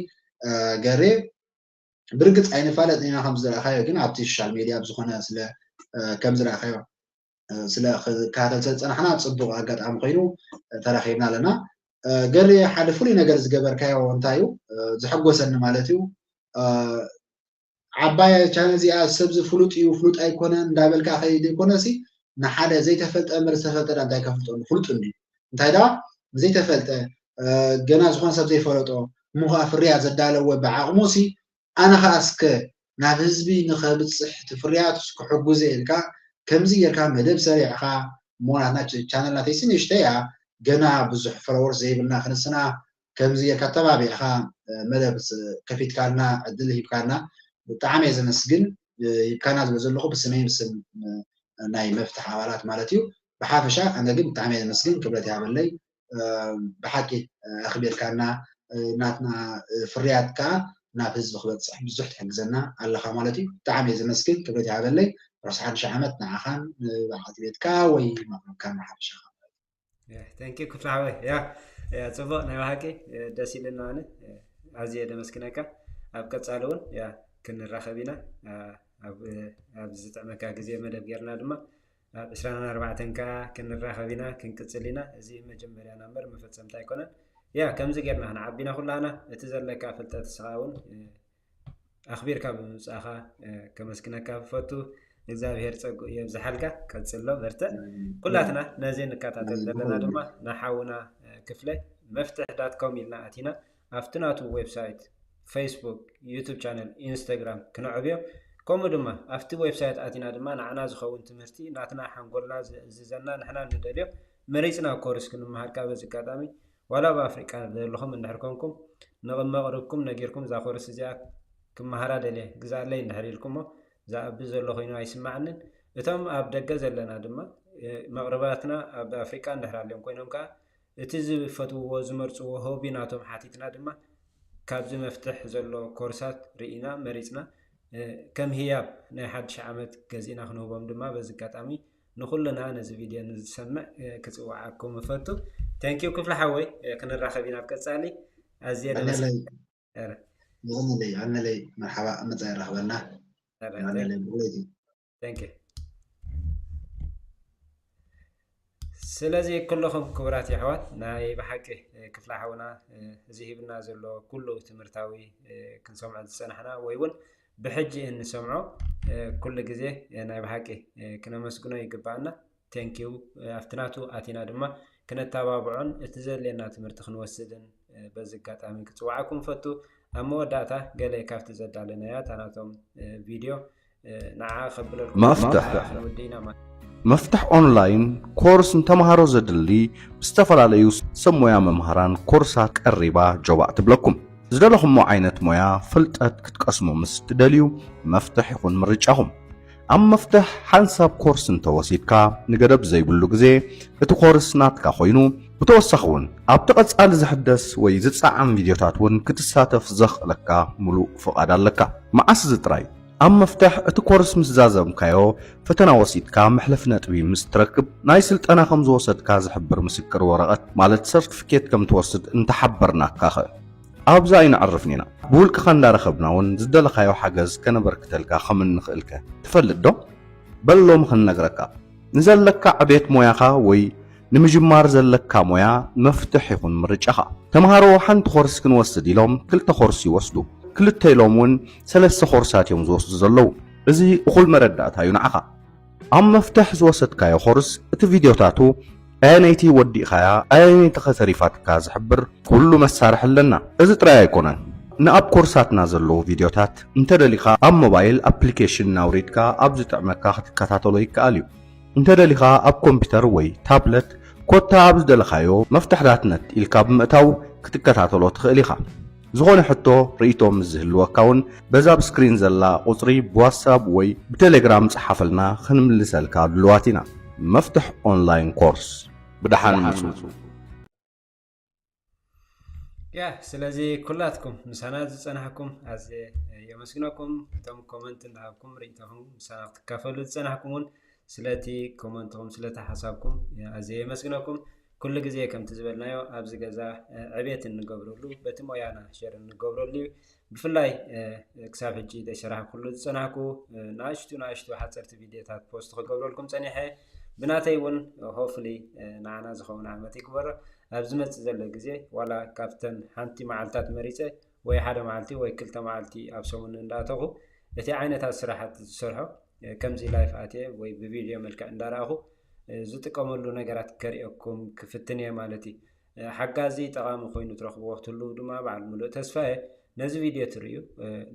ገሬ ብርግፅ ኣይንፋለጥ ኢና ከም ዝረእኻዮ፣ ግን ኣብቲ ሶሻል ሜድያ ብዝኾነ ስለ ከም ዝረእኻዮ ስለ ክከታተል ስለ ዝፀናሕና ፅቡቅ ኣጋጣሚ ኮይኑ ተራኺብና ኣለና። ገሪ ሓደ ፍሉይ ነገር ዝገበርካዮ እንታይ እዩ? ዘሐጎሰኒ ማለት እዩ፣ ዓባይ ቻነል እዚኣ ሰብ እዚ ፍሉጥ እዩ ፍሉጥ ኣይኮነን እንዳበልካ ከይደ ይኮነሲ፣ ንሓደ ዘይተፈልጠ እምበር ዝተፈልጠ እንታይ ከፍልጠሉ ፍሉጥ እንዲ እንታይ ዳ ዘይተፈልጠ ገና ዝኾነ ሰብ ዘይፈለጦ እሞ ከዓ ፍርያት ዘዳለወ ብዓቕሙ ሲ ኣነ ከዓ እስከ ናብ ህዝቢ ንኸብፅሕ እቲ ፍርያት ክሕጉዘ ኢልካ ከምዚ ጌርካ መደብ ሰሪዕኻ እሞ ናትና ቻነል ናተይሲ ንእሽተይ እያ፣ ገና ብዙሕ ፎሎወርስ ዘይብልና ክንስና ከምዚ ጌርካ ተባቢዕካ መደብ ከፊትካልና ዕድል ሂብካና ብጣዕሚ እየ ዘመስግን። ሂብካና ዝብል ዘለኹ ብስመይ ብስም ናይ መፍትሕ ኣባላት ማለት እዩ። ብሓፈሻ ኣነ ግን ብጣዕሚ እየ ዘመስግን፣ ክብረት ይሃበለይ። ብሓቂ ኣኽቢርካና ናትና ፍርያት ከዓ ናብ ህዝቢ ክበፅሕ ብዙሕ ትሕግዘና ኣለኻ ማለት እዩ። ብጣዕሚ እየ ዘመስግን፣ ክብረት ይሃበለይ። ርሑስ ሓድሽ ዓመት ንዓኻን ንበዓልቲ ቤትካ ወይ መቕርብካን ንሓፈሻኻ ማለት እዩ። Thank you ክፍሊ ሓወይ። ያ ያ ፅቡቅ ናይ ብሓቂ ደስ ኢልና ኣነ ኣዝየ ደመስግነካ። ኣብ ቀፃሊ እውን ያ ክንራኸብ ኢና። ኣብ ዝጥዕመካ ግዜ መደብ ጌርና ድማ ኣብ ዕስራን ኣርባዕተን ከዓ ክንራኸብ ኢና ክንቅፅል ኢና። እዚ መጀመርያና እምበር መፈፀምታ ኣይኮነን። ያ ከምዚ ጌርና ክንዓቢ ኢና ኩላህና። እቲ ዘለካ ፍልጠት እስኻ እውን ኣኽቢርካ ብምምፃእኻ ከመስግነካ እፈቱ። እግዚኣብሄር ፀጉኡ የብዝሓልካ። ቀፅሎ በርትዕ። ኩላትና ነዚ ንከታተል ዘለና ድማ ንሓውና ክፍለ መፍትሕ ዳት ኮም ኢልና ኣቲና ኣብቲ ናቱ ዌብሳይት፣ ፌስቡክ፣ ዩቱብ ቻነል፣ ኢንስታግራም ክነዕብዮ ከምኡ ድማ ኣብቲ ዌብሳይት ኣቲና ድማ ንዓና ዝኸውን ትምህርቲ ናትና ሓንጎልና ዝእዝዘና ንሕና ንደልዮ መሪፅና ኮርስ ክንመሃርካ በዚ ኣጋጣሚ ዋላ ኣብ ኣፍሪቃ ዘለኹም እንድሕር ኮንኩም ንመቕርብኩም ነጊርኩም እዛ ኮርስ እዚኣ ክመሃራ ደልየ ግዝኣለይ እንድሕር ኢልኩሞ ዝኣቢ ዘሎ ኮይኑ ኣይስማዓንን። እቶም ኣብ ደገ ዘለና ድማ መቕርባትና ኣብ ኣፍሪቃ እንድሕር ኣልዮም ኮይኖም ከዓ እቲ ዝፈትውዎ ዝመርፅዎ ሆቢ ናቶም ሓቲትና ድማ ካብዚ መፍትሕ ዘሎ ኮርሳት ርኢና መሪፅና ከም ህያብ ናይ ሓድሽ ዓመት ገዚእና ክንህቦም ድማ በዚ ኣጋጣሚ ንኩልና ነዚ ቪድዮ ንዝሰምዕ ክፅውዓኩም እፈቱ። Thank you ክፍለ ሓወይ ክንራኸብ ኢና ኣብ ቀፃሊ። ኣዝየ ደመስ የቐንለይ የቐንለይ። መርሓባ መፃ ይራኽበና። የቐንለይ ብጉለይቲ። Thank you። ስለዚ ኩልኹም ክቡራት የሕዋት ናይ ብሓቂ ክፍለ ሓውና እዚ ሂብና ዘሎ ኩሉ ትምህርታዊ ክንሰምዖ ዝፀናሕና ወይ እውን ብሕጂ እንሰምዖ ኩሉ ግዜ ናይ ብሓቂ ክነመስግኖ ይግባኣና። Thank you ኣብቲ ናቱ ኣቲና ድማ ክነተባብዖን እቲ ዘድልየና ትምህርቲ ክንወስድን በዚ ኣጋጣሚ ክፅውዓኩም ፈቱ። ኣብ መወዳእታ ገለ ካብቲ ዘዳለናያ እታ ናቶም ቪድዮ ንዓ ከብለልኩም መፍትሕ ክንውድእ ኢና ማለት መፍትሕ ኦንላይን ኮርስ ንተምሃሮ ዘድሊ ብዝተፈላለዩ ሰብ ሞያ መምሃራን ኮርሳት ቀሪባ ጆባእ ትብለኩም። ዝደለኹሞ ዓይነት ሞያ ፍልጠት ክትቀስሙ ምስ ትደልዩ መፍትሕ ይኹን ምርጫኹም። ኣብ መፍትሕ ሓንሳብ ኮርስ እንተወሲድካ ንገደብ ዘይብሉ ግዜ እቲ ኮርስ ናትካ ኮይኑ ብተወሳኺ እውን ኣብቲ ቀፃሊ ዝሕደስ ወይ ዝፀዓም ቪድዮታት እውን ክትሳተፍ ዘኽእለካ ሙሉእ ፍቓድ ኣለካ። መዓስ እዚ ጥራይ ኣብ መፍትሕ እቲ ኮርስ ምስ ዛዘምካዮ ፈተና ወሲድካ መሕለፊ ነጥቢ ምስ ትረክብ ናይ ስልጠና ከም ዝወሰድካ ዝሕብር ምስክር ወረቐት ማለት ሰርቲፊኬት ከም ትወስድ እንተሓበርናካኸ? ኣብዚ ኣይነዕርፍን ኢና። ብውልቅኻ እንዳረኸብና እውን ዝደለኻዮ ሓገዝ ከነበርክተልካ ከም እንኽእልከ ትፈልጥ ዶ? በል ሎሚ ክንነግረካ። ንዘለካ ዕቤት ሞያኻ ወይ ንምጅማር ዘለካ ሞያ መፍትሕ ይኹን ምርጫኻ። ተምሃሮ ሓንቲ ኮርስ ክንወስድ ኢሎም ክልተ ኮርስ ይወስዱ። ክልተ ኢሎም እውን ሰለስተ ኮርሳት እዮም ዝወስዱ ዘለዉ። እዚ እኹል መረዳእታ እዩ ንዓኻ። ኣብ መፍትሕ ዝወሰድካዮ ኮርስ እቲ ቪድዮታቱ ኣየነይቲ ወዲእኻያ ኣየነይቲ ከተሪፋትካ ዝሕብር ኩሉ መሳርሒ ኣለና። እዚ ጥራይ ኣይኮነን። ንኣብ ኮርሳትና ዘለዉ ቪድዮታት እንተደሊኻ ኣብ ሞባይል ኣፕሊኬሽን ናውሪድካ ኣብ ዝጥዕመካ ክትከታተሎ ይከኣል እዩ። እንተደሊኻ ኣብ ኮምፒውተር ወይ ታብለት ኮታ ኣብ ዝደለኻዮ መፍትሕታት ነት ኢልካ ብምእታው ክትከታተሎ ትኽእል ኢኻ። ዝኾነ ሕቶ ርእይቶ ምስ ዝህልወካ እውን በዛ ኣብ ስክሪን ዘላ ቁፅሪ ብዋትሳፕ ወይ ብቴሌግራም ጸሓፈልና ክንምልሰልካ ድልዋት ኢና። መፍትሕ ኦንላይን ኮርስ። ብደሓን ምጹ። ያ ስለዚ ኩላትኩም ምሳና ዝጸናሕኩም ኣዝየ የመስግነኩም። እቶም ኮመንት እንዳሃብኩም ርእይቶኹም ምሳና ክትካፈሉ ዝጸናሕኩም እውን ስለቲ ኮመንትኹም ስለቲ ሓሳብኩም ኣዝየ የመስግነኩም። ኩሉ ግዜ ከምቲ ዝበልናዮ ኣብዚ ገዛ ዕቤት እንገብረሉ በቲ ሞያና ሸር እንገብረሉ እዩ። ብፍላይ ክሳብ ሕጂ ዘይሰራሕኩሉ ዝጸናሕኩ ንኣሽቱ ንኣሽቱ ሓጸርቲ ቪድዮታት ፖስት ክገብረልኩም ጸኒሐ። ብናተይ እውን ሆፍሊ ንዓና ዝኸውን ዓመት ይግበሮ። ኣብ ዝመጽእ ዘሎ ግዜ ዋላ ካብተን ሓንቲ መዓልታት መሪጸ ወይ ሓደ መዓልቲ ወይ ክልተ መዓልቲ ኣብ ሰሙን እንዳእተኹ እቲ ዓይነታት ስራሓት ዝሰርሖ ከምዚ ላይፍ ኣትየ ወይ ብቪድዮ መልክዕ እንዳረኣኹ ዝጥቀመሉ ነገራት ከርእየኩም ክፍትን እየ ማለት እዩ። ሓጋዚ ጠቓሚ ኮይኑ ትረኽብዎ ክትህልዉ ድማ በዓል ሙሉእ ተስፋ እየ። ነዚ ቪድዮ ትርእዩ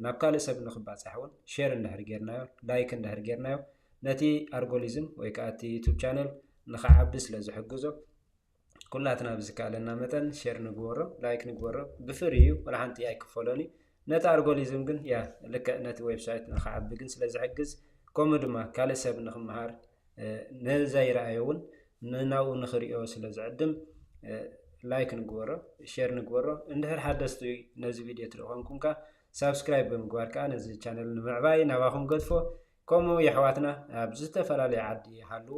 ናብ ካልእ ሰብ ንኽባጻሕ እውን ሼር እንድሕር ጌርናዮ ላይክ እንድሕር ጌርናዮ ነቲ ኣርጎሊዝም ወይ ከዓ እቲ ዩቱብ ቻነል ንኽዓቢ ስለ ዝሕግዞ ኩላትና ብዝከኣለና መጠን ሼር ንግበሮ ላይክ ንግበሮ። ብፍሪ እዩ ወላ ሓንቲ ኣይክፈሎን እዩ። ነቲ ኣርጎሊዝም ግን ያ ልክዕ ነቲ ዌብሳይት ንኽዓቢ ግን ስለ ዝሕግዝ ከምኡ ድማ ካልእ ሰብ ንኽምሃር ንዘይረኣዮ እውን ንናብኡ ንኽሪኦ ስለ ዝዕድም ላይክ ንግበሮ ሼር ንግበሮ። እንድሕር ሓደስቲ ነዚ ቪድዮ ትርኢ ኮንኩም ከኣ ሳብስክራይብ ብምግባር ከኣ ነዚ ቻነል ንምዕባይ ናባኹም ገድፎ። ከምኡ የሕዋትና ኣብ ዝተፈላለየ ዓዲ ይሃልዉ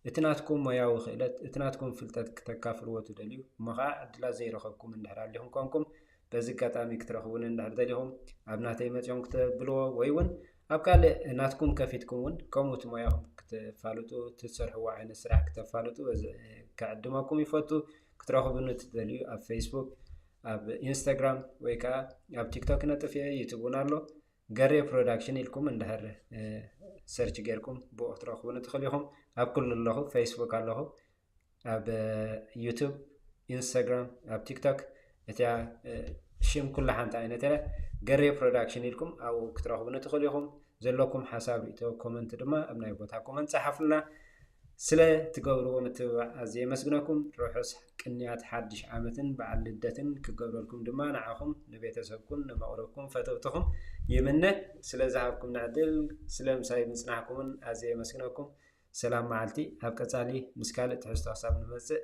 እቲ ናትኩም ሞያዊ ክእለት እቲ ናትኩም ፍልጠት ክተካፍልዎ ትደልዩ እሞ ኸዓ ዕድላት ዘይረኸብኩም እንድሕር ኣሊኹም ኮንኩም በዚ ኣጋጣሚ ክትረኽቡኒ እንድሕር ደሊኹም ኣብ ናተይ መፂኦም ክተብልዎ ወይ እውን ኣብ ካልእ ናትኩም ከፊትኩም እውን ከምኡ እቲ ሞያኹም ክተፋልጡ እቲ ትሰርሕዎ ዓይነት ስራሕ ክተፋልጡ በዚ ክዕድመኩም ይፈቱ። ክትረኽቡኒ ትደልዩ ኣብ ፌስቡክ ኣብ ኢንስታግራም ወይ ከዓ ኣብ ቲክቶክ ነጥፍ እየ። ዩቱብ እውን ኣሎ። ገሬ ፕሮዳክሽን ኢልኩም እንድሕር ሰርች ጌርኩም ብኡ ክትረኽቡኒ ትኽእሉ ኢኹም። ኣብ ኩሉ ኣለኹ። ፌስቡክ ኣለኹ፣ ኣብ ዩቱብ፣ ኢንስታግራም፣ ኣብ ቲክቶክ እቲያ ሽም ኩላ ሓንቲ ዓይነት እያ። ገሬ ፕሮዳክሽን ኢልኩም ኣብኡ ክትረኽቡኒ ትኽእሉ ኢኹም። ዘለኩም ሓሳብ ርእቶ ኮመንት ድማ ኣብ ናይ ቦታ ኮመንት ጸሓፉልና። ስለ ትገብርዎ ምትብባዕ ኣዝየ የመስግነኩም። ርሑስ ቅንያት ሓድሽ ዓመትን በዓል ልደትን ክገብረልኩም ድማ ንዓኹም ንቤተሰብኩም ንመቕረብኩም ፈተውትኹም ይምነ። ስለ ዝሃብኩም ንዕድል ስለ ምሳይ ምጽናሕኩምን ኣዝየ የመስግነኩም። ሰላም መዓልቲ። ኣብ ቀጻሊ ምስ ካልእ ትሕዝቶ ክሳብ ንመጽእ